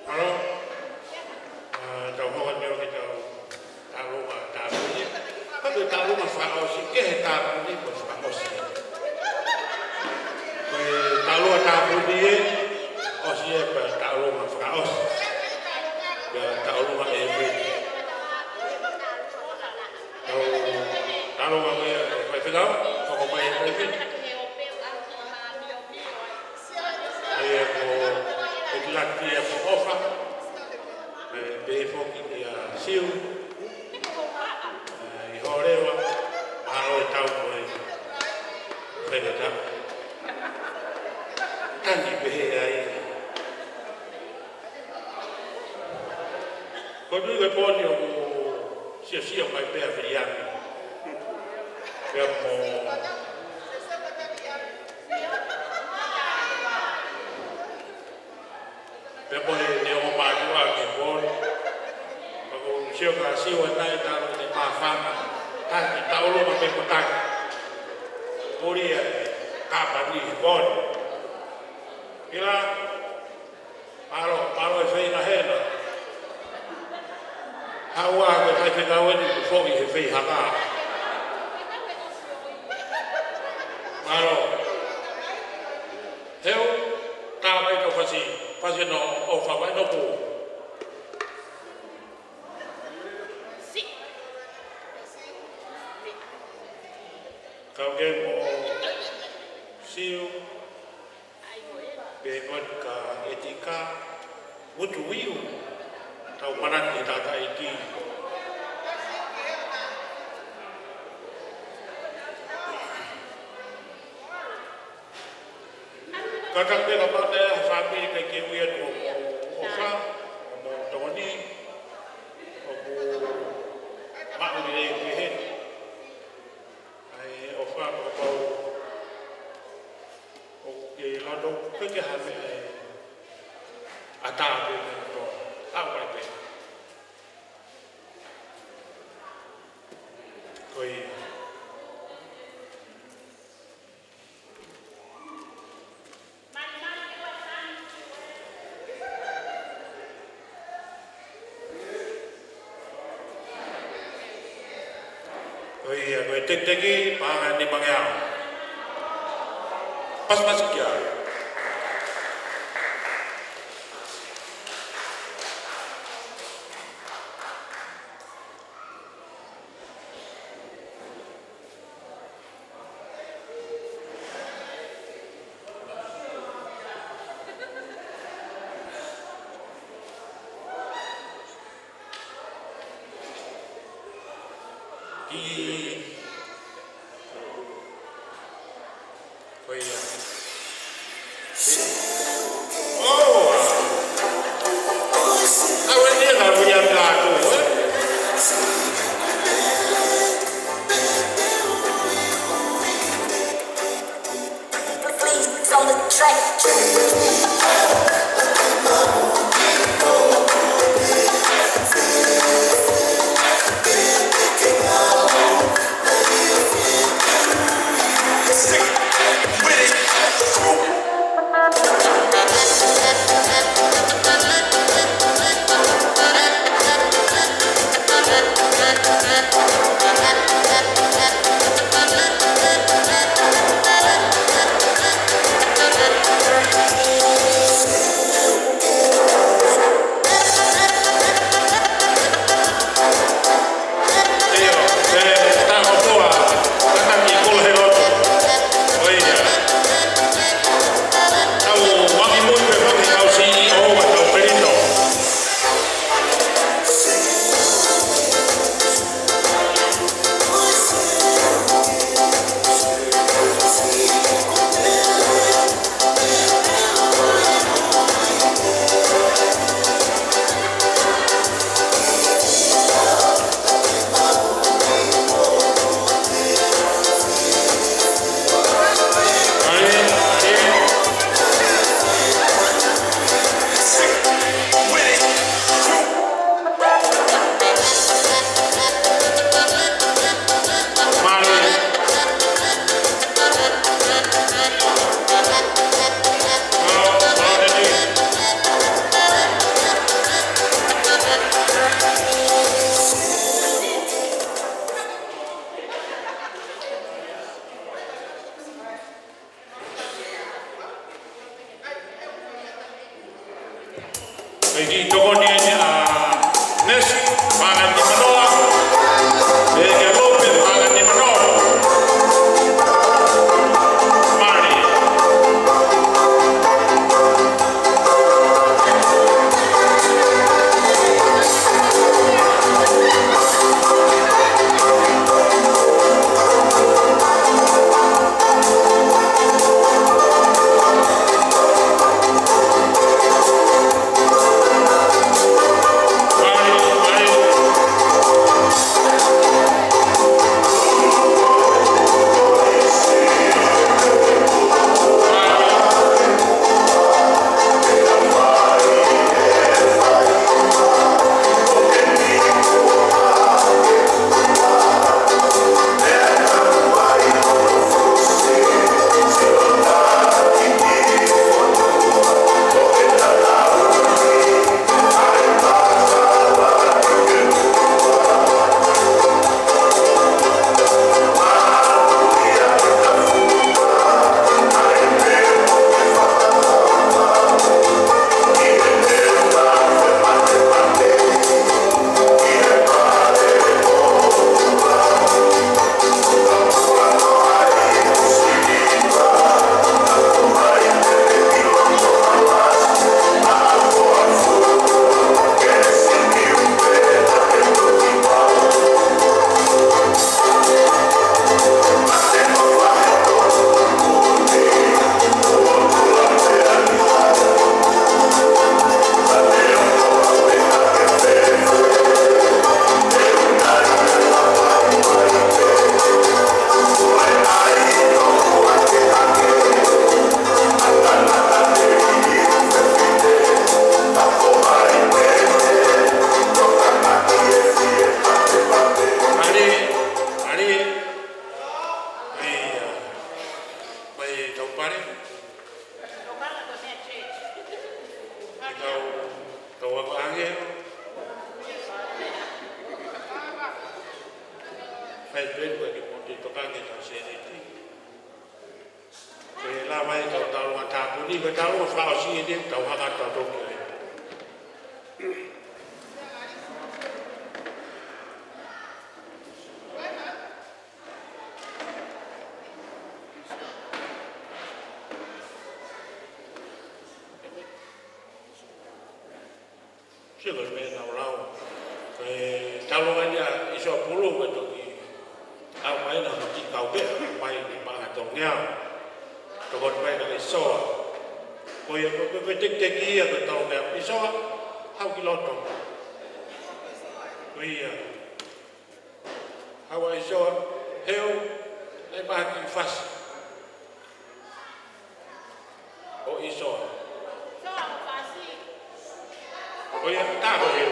Mālō. ʻA, tau hoko atu ki heʻetau taʻalonga tāpuni. Ka ko e taʻalonga fakaʻosi, ʻikai ke he tāpuni, ko e fakaʻosi. Ko e taʻalonga tāpuni ē, ʻosi ē pea taʻalonga fakaʻosi. Pea taʻalonga ē pē. Tau taʻalonga mai, ʻe faifekau, hoko mai ʻe faifekau. ʻA ia ko e kilati ia ko ʻOfa, ʻe, pehē foki kia Siu, ʻe, ʻi hoʻo leva, mālō e tau mo e faingataʻa. Tangi pehē ai. Ko e tui ko e pō ni ʻoku siosio mai pē ʻa Viliami. Pea mo Pea mo e ongo mātuʻa ki he pō ni. Pea ko e sio kia Siu ʻanai talu ki he māfana. Taki taʻalonga pē mo taki. Ko ia e kāpani he pō ni. Pila, mālō, mālō e feinga hena. Haʻu ā ke faifekau eni ke foki he feihaka. Mālō. Heu, tā mai tau fasi, fasi no, ʻo fafai no pū. Kau ke mo Siu, pea mo ka ʻEtika, Mutu Viu, tau manatu ki he tangataʻeiki. Ka ka pē ka pau te ha fāmili ke ke ui atu ʻo, ʻo, ʻOfa, ʻo mo Tokoni, ʻoku maʻu ni e pehē. ʻAi ʻOfa ka pau, ʻoku ke loto, ke ke ha meʻa ʻe ʻatā pē mo to, ʻau mai pē. Ko ia. Ko ia, ko e tekiteki, paʻanga ʻe nimangeau. Pasipasi kia. Ko ia. ʻOua. ʻAua ni ka ui a kātou, ē? Please, on the track. Pea kiʻi tokoni eni ʻa Nesi Malanimanoa, pea kia Lope Malanimanoa. Mali. Mali, Mali. Ia, mai tau pale. Kau, kau ako ange. Fai pē ko e kiʻi potu tokanga ki he kau sēniti. Ke lava ai kau tau longa tāpuni, ko e tau longa fakaʻosi eni, tau hanga tau toki ai. Sio ko e meʻa naʻa ku lau. Ko e tau longa ia ʻi Sōpulu ko e toki ʻomai naʻa mo kiʻi kau pē, mai ni manga tau ngea. Tokoni mai ka ʻIsoa. Ko ia ko e, ko e, ko e tekiteki ia ko e tau ngea ʻIsoa, haʻu ki loto. Ko ia. Haʻu ʻa ʻIsoa, heu, ʻai mai ha kiʻi fasi. ʻO ʻIsoa. Ko ia, tā ko e heu.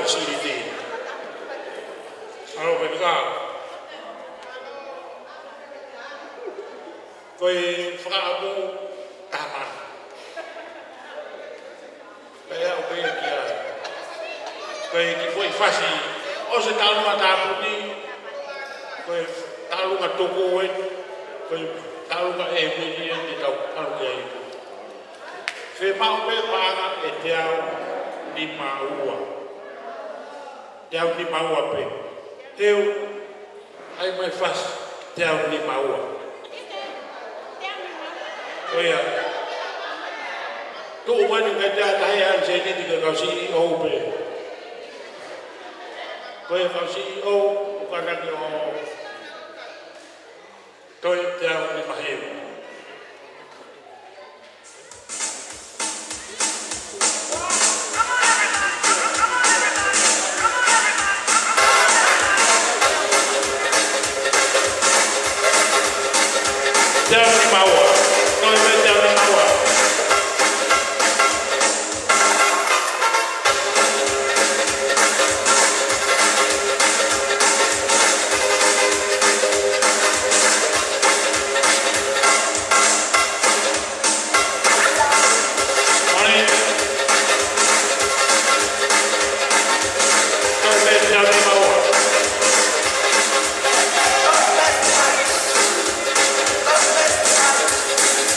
Siliti. ʻAlo pē ka. Ko e fakaʻamu taha. Pea ʻoku pehē ki ai. Ko e kiʻi foʻi fasi ʻo e Taʻalunga Tāpuni. Ko e taʻalunga toko ua. Ko e taʻalunga ʻe mili ʻe te tau ʻalu ki ai. Fiemaʻu pē paʻanga ʻe teau nima ua. Teau nima ua pē. Teu, ʻai mai fasi, teau nima ua. Ko ia. Tuʻu mai ni kai teau tahi an se ni tika kau CEO pē. Ko ia kau CEO, ʻoku ʻikai ke ʻo Toe teau nima hiva. Teau nima ua. Toe teau nima ua.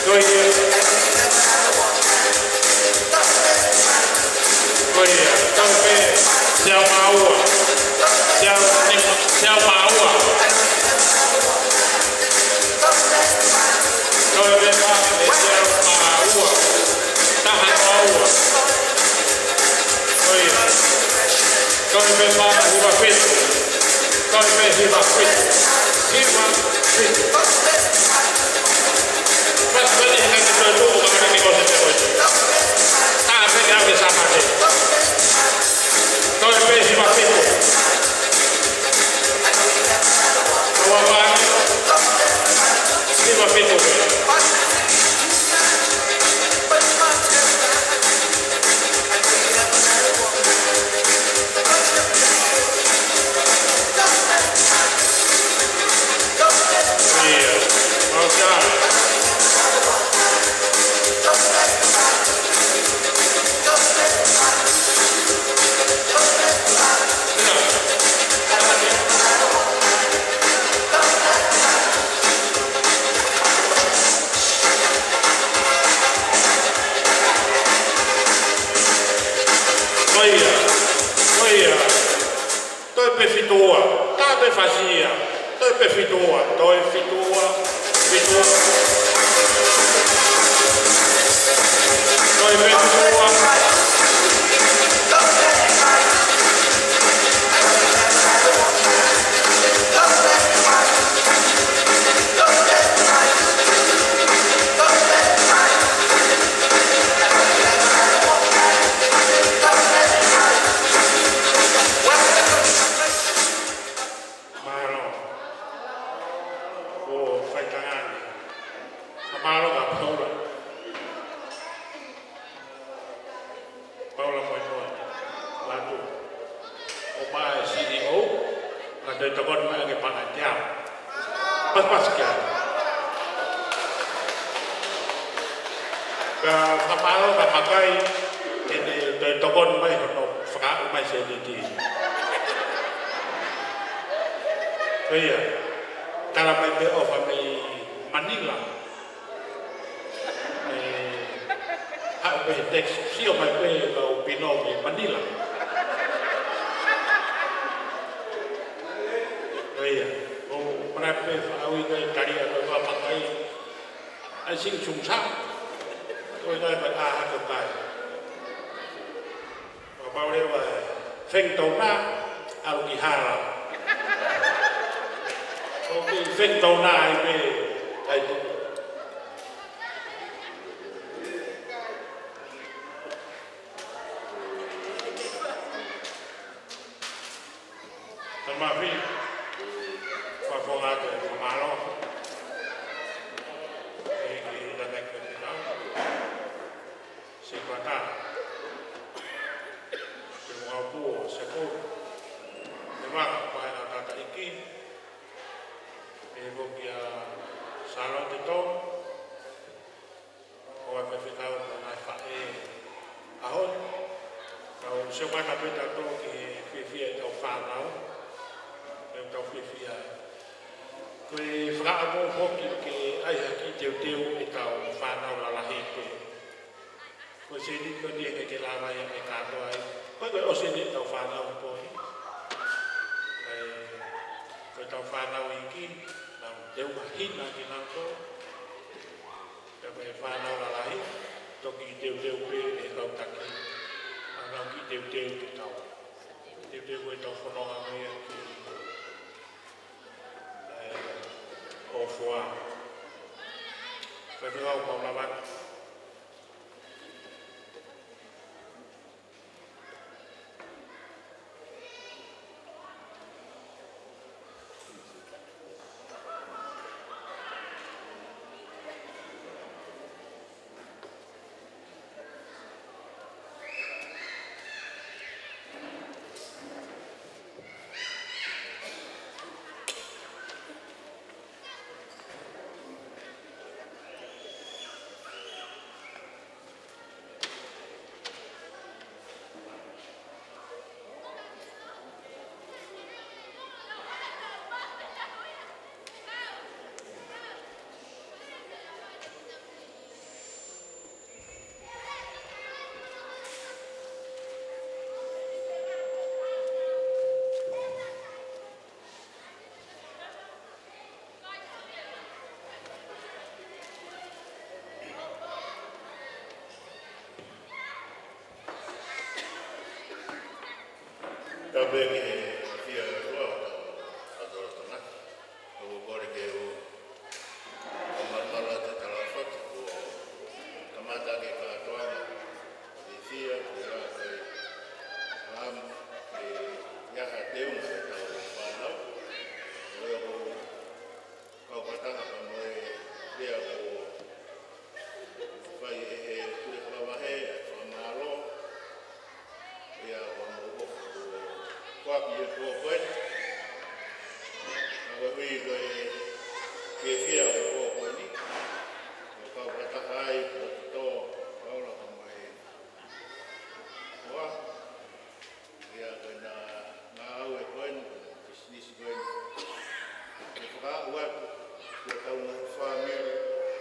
Ko ia. Ko ia. Tau pē teau mā ua. Teau nima, teau mā ua. Tau pē mā, teau mā ua. Taha mā ua. Ko ia. Tau pē mā, hiva fitu. Tau pē hiva fitu. Hiva fitu. Mas tadi hanya kita tuh kemarin di kota Cirebon. Tapi nggak bisa mati. Tau pē hiva fitu. Dua kali. Hiva fitu. Ko ia, ko ia. Toe pē fitu ua. Tau pē fasi ia. Toe pē fitu ua. Toe fitu ua. Fitu ua. Toe pē fitu ua. Mālō. ʻO faitangani. Mālō ka Paula. Paula Moemoe, Latu. ʻO mai CEO, ka toe tokoni mai ke pana teau. Paspas kia. Ka, ka mālō ka makai, ʻene toe tokoni mai hono fakaʻu mai se niti. Ko ia, tala mai pē ʻofa mei Manila. ʻE, haʻu pē he text, sio mai pē kau pino mei Manila. ʻIo, ʻo mana pē faʻaui kai kari a kau makai. ʻAi sing sung sa. Ko e kai kai a hake kai. Kapau leva ʻe feng tau na, ʻalu ki hala. ʻOku feng tau na ai pē, ai tu. Tamafi, fakafofonga atu e mālō. ʻE, ʻe, ʻe, ʻe, ʻe, ʻe, ʻe, ʻe, ʻe, ʻe, ʻe, ʻe, ʻe, Ngāue ʻa Sepou, ʻe Vaka Pahenga Tataʻiki, ʻe Vokia Sālote Tō, ʻo e faifekau mo e ngaahi faʻē ʻaho ni. Tau sio mai pē tautolu ki he fiefia ʻetau fānau, ʻetau fiefia. Ko e fakaʻamu foki ke ʻai ha kiʻi teuteu ʻetau fānau lalahi pē. Ko e sēniti ko eni ʻe ʻikai ke lava ia ke kātoa ai. Ko e, ko e ʻosi eni ʻetau fānau pō. ʻE, ko ʻetau fānau iiki, nau teunga hina kinautolu. Pea ko e fānau lalahi, toki teuteu pē ʻe he kau taki. ʻA nau kiʻi teuteu ke tau. Teuteu ko ʻetau fononga mo ia ki, ʻe, ʻOfoa. Ko e te kau mau lava. Tapu ki he fiefia ʻa e ʻOtua ʻo tau ʻatolotona. ʻOku ou kole ke u ʻoatu e malamala ʻo e tala fakatapu, kamata ki he kātoanga. Fiefia, ko ia ko e lam, ʻe, ʻi ai ha teunga ʻetau fānau. Ko ia ʻoku kau fakataha pea mo e lea kuo fai ʻe he Pule Fakavahe, fakamālō. Ia, ʻoku mau ʻofa kuo foaki e pō ko eni. Ka ko e ʻuhi ko e fiefia ʻo e pō ko eni, ʻoku kau fakataha ai, ko e tō, Paula pea mo e hoa. Ia, ko ʻena ngāue ko eni, ko ʻena pisinisi ko eni. ʻE fakaaʻu atu ki hotau ngaahi fāmili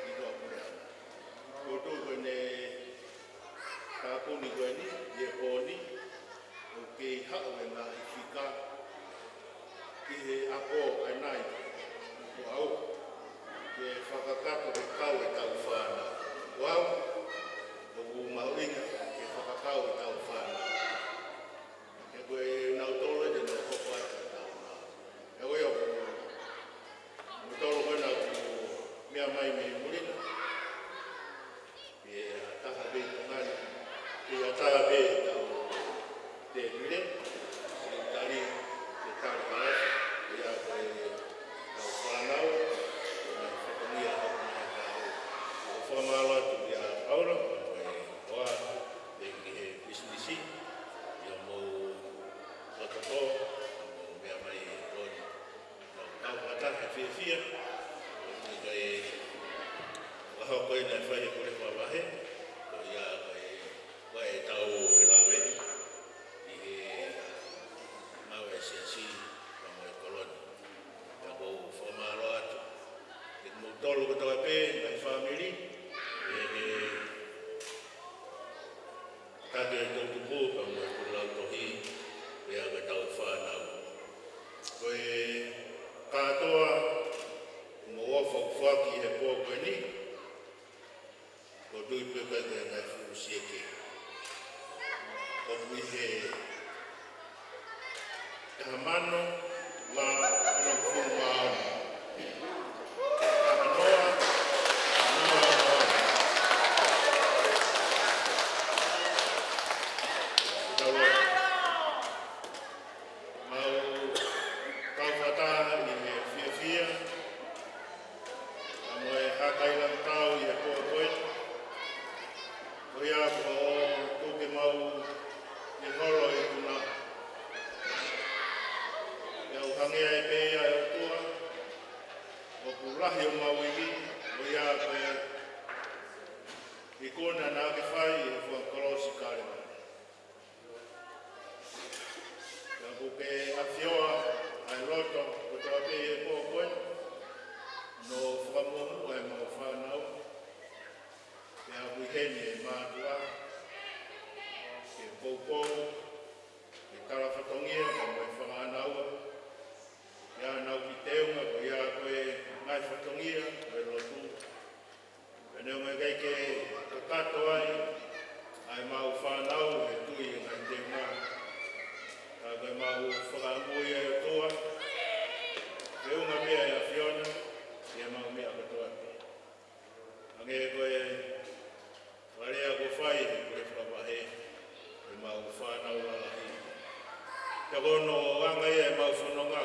ʻi Tuʻapulehana. Ko e tuʻu ko ʻene tāpuni ko eni, ʻi he pō ni, ʻoku kei haʻu e ngaahi fika ʻi he ʻaho ʻanenai, ko au, ke fakakakato ke kau ʻetau fānau. Ko au, ʻoku mahuʻinga ke fakakau ʻetau fānau. He ko e nautolu ē te nau hoko atu ʻetau ngāue. He ko ia ʻoku nautolu ko ena ʻoku meʻa mai mei muli na. Pea taha pē ʻi Tonga ni, pea taha pē ʻi hotau tēpile, ʻe tali, ʻe tali kalasi, ia ko ʻetau fānau, ko e fatongia ʻo e kātoa. ʻOku ou fakamālō atu kia Paula, ko e hoa, pea ki he pisinisi, ia mo Sotoko, mo meʻa mai e pō ni. Tau kau fakataha he fiefia, ʻo ʻikai fakahoko ʻena fai he Pule Fakavahe, ko ia ko e, ko ʻetau felāveʻi ʻi he ngāue ʻa e Siasi, pea mo e kolo ni. Pea ʻoku ou fakamālō atu kiate kimoutolu kotoa pē, ngaahi fāmili, ʻi he Taki e toʻutupu pea mo e kau lautohi, pea ko ʻetau fānau. Ko e kātoa, mo e ʻofa ʻoku foaki he pō ko eni, ʻoku ou tui pē ko e ngaahi fuʻu sieke. ʻOku ʻi he taha mano, ua, ono fulu mā ono. Taha noa, noa, noa. Tau loa. Mau kau fakataha ʻi he fiefia, pea mo e hākailangitau ʻi he pō ko eni. Ko ia kuo tuku ke mau ʻi holo ʻi he tuna Lahi ʻo homau ivi, ko ia ko e ikuna naʻa ke fai ʻi he funga kolosi Kalevale. Pea ʻoku ke ʻafioʻi ʻa e loto kotoa pē ʻi he pō ko eni, ʻo fakamuʻomuʻa ʻemau fānau. Pea ʻoku ʻi heni e mātuʻa, ke poupou, ke tala fatongia, ka mo e fānau, ʻi heʻenau kiʻi teunga, ko ia ko e ngaahi fatongia, ko e lotu. Pea neongo ʻikai ke kakato ai ʻa ʻemau fānau he tui ʻi he ngaahi teunga, ka ko ʻemau fakamoʻui ʻa e ʻOtua, feʻunga pē ʻa e ʻAfiona ʻi heʻemau meʻa kotoa pē. Hangē ko e fakalea kuo fai ʻe he pule fakavahe, ʻemau fānau lalahi. Pea ko hono anga ia ʻemau fononga,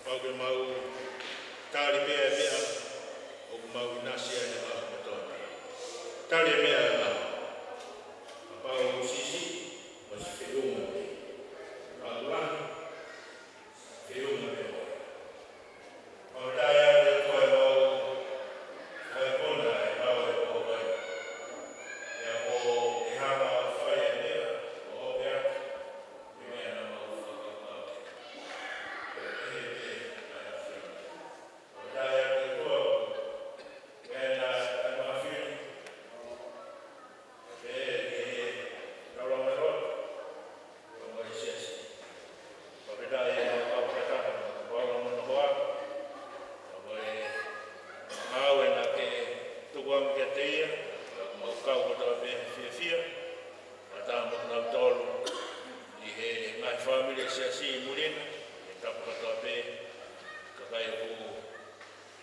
pau ke mau tali pē ʻa e meʻa ʻoku mau ʻinasi ai he ʻaho kotoa pē. Tali e meʻa ʻa e ʻaho. Kapau ʻoku siʻisiʻi, ʻosi feʻunga pē. Kapau lahi, feʻunga pē. Mau tali atu e koe mau, ʻa e kona e mau e koe. Ia ko e hanga ʻo fai e meʻa, ʻo hope atu, e meʻa naʻa mau fakapapau. E he pē, ʻa e ʻAfiona. Mau tali atu e koe, meʻa naʻa mau fili. Pea ke taulanga loto, mo e siasi. Pea ke tali e mau kau fakataha, kau langa mo e hoa. Pea mo e ngāue naʻa ke tuku ange kiate ia, pea mau kau kotoa pē fiefia. Pea tau mo kinautolu, ʻi he ngaahi fāmili siasi ʻi muli na, ʻi he tapu kotoa pē, kakai ʻoku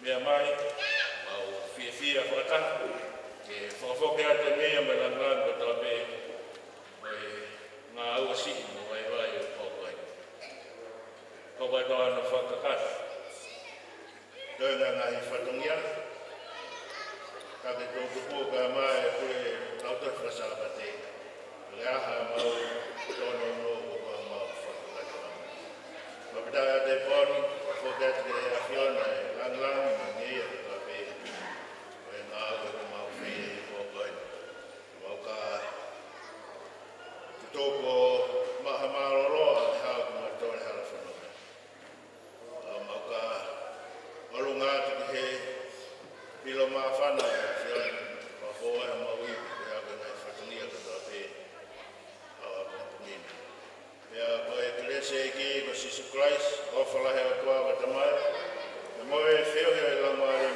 meʻa mai, mau fiefia fakataha, ke fakafoki atu e meʻa mo e lāngilangi kotoa pē, mo e ngāue siʻi mo vaivai ʻo e pō ko eni. Ko e kātoa hono fakakakato, toe ngaahi fatongia, ka ke tō kupu ka mai e pule lautohi fakasāpate. Ke ʻaha mau tōnounou ko e mau fakakakato. Mau pita ʻa e pō ni, foki atu ki he ʻAfiona e lāngilangi mo e ngeia kotoa pē. Ko e ngāue ʻoku mau fai he pō ko eni. Mau ka tutuku ʻo maʻa mālōlō ʻa e hau ko mau tole hala fononga. Mau ka ʻolunga atu ki he pilo māfana ʻa e ʻAfiona, ʻo fō ʻa mau ivi, pea ko e ngaahi fatongia kotoa pē ʻa e pongipongi ni. Pea ko e kelesi ʻa e ʻEiki ko Sīsū Kalaisi, ʻofa lahi ʻa e ʻOtua ko e Tamai, pea mo e feohi ʻa e Laumālie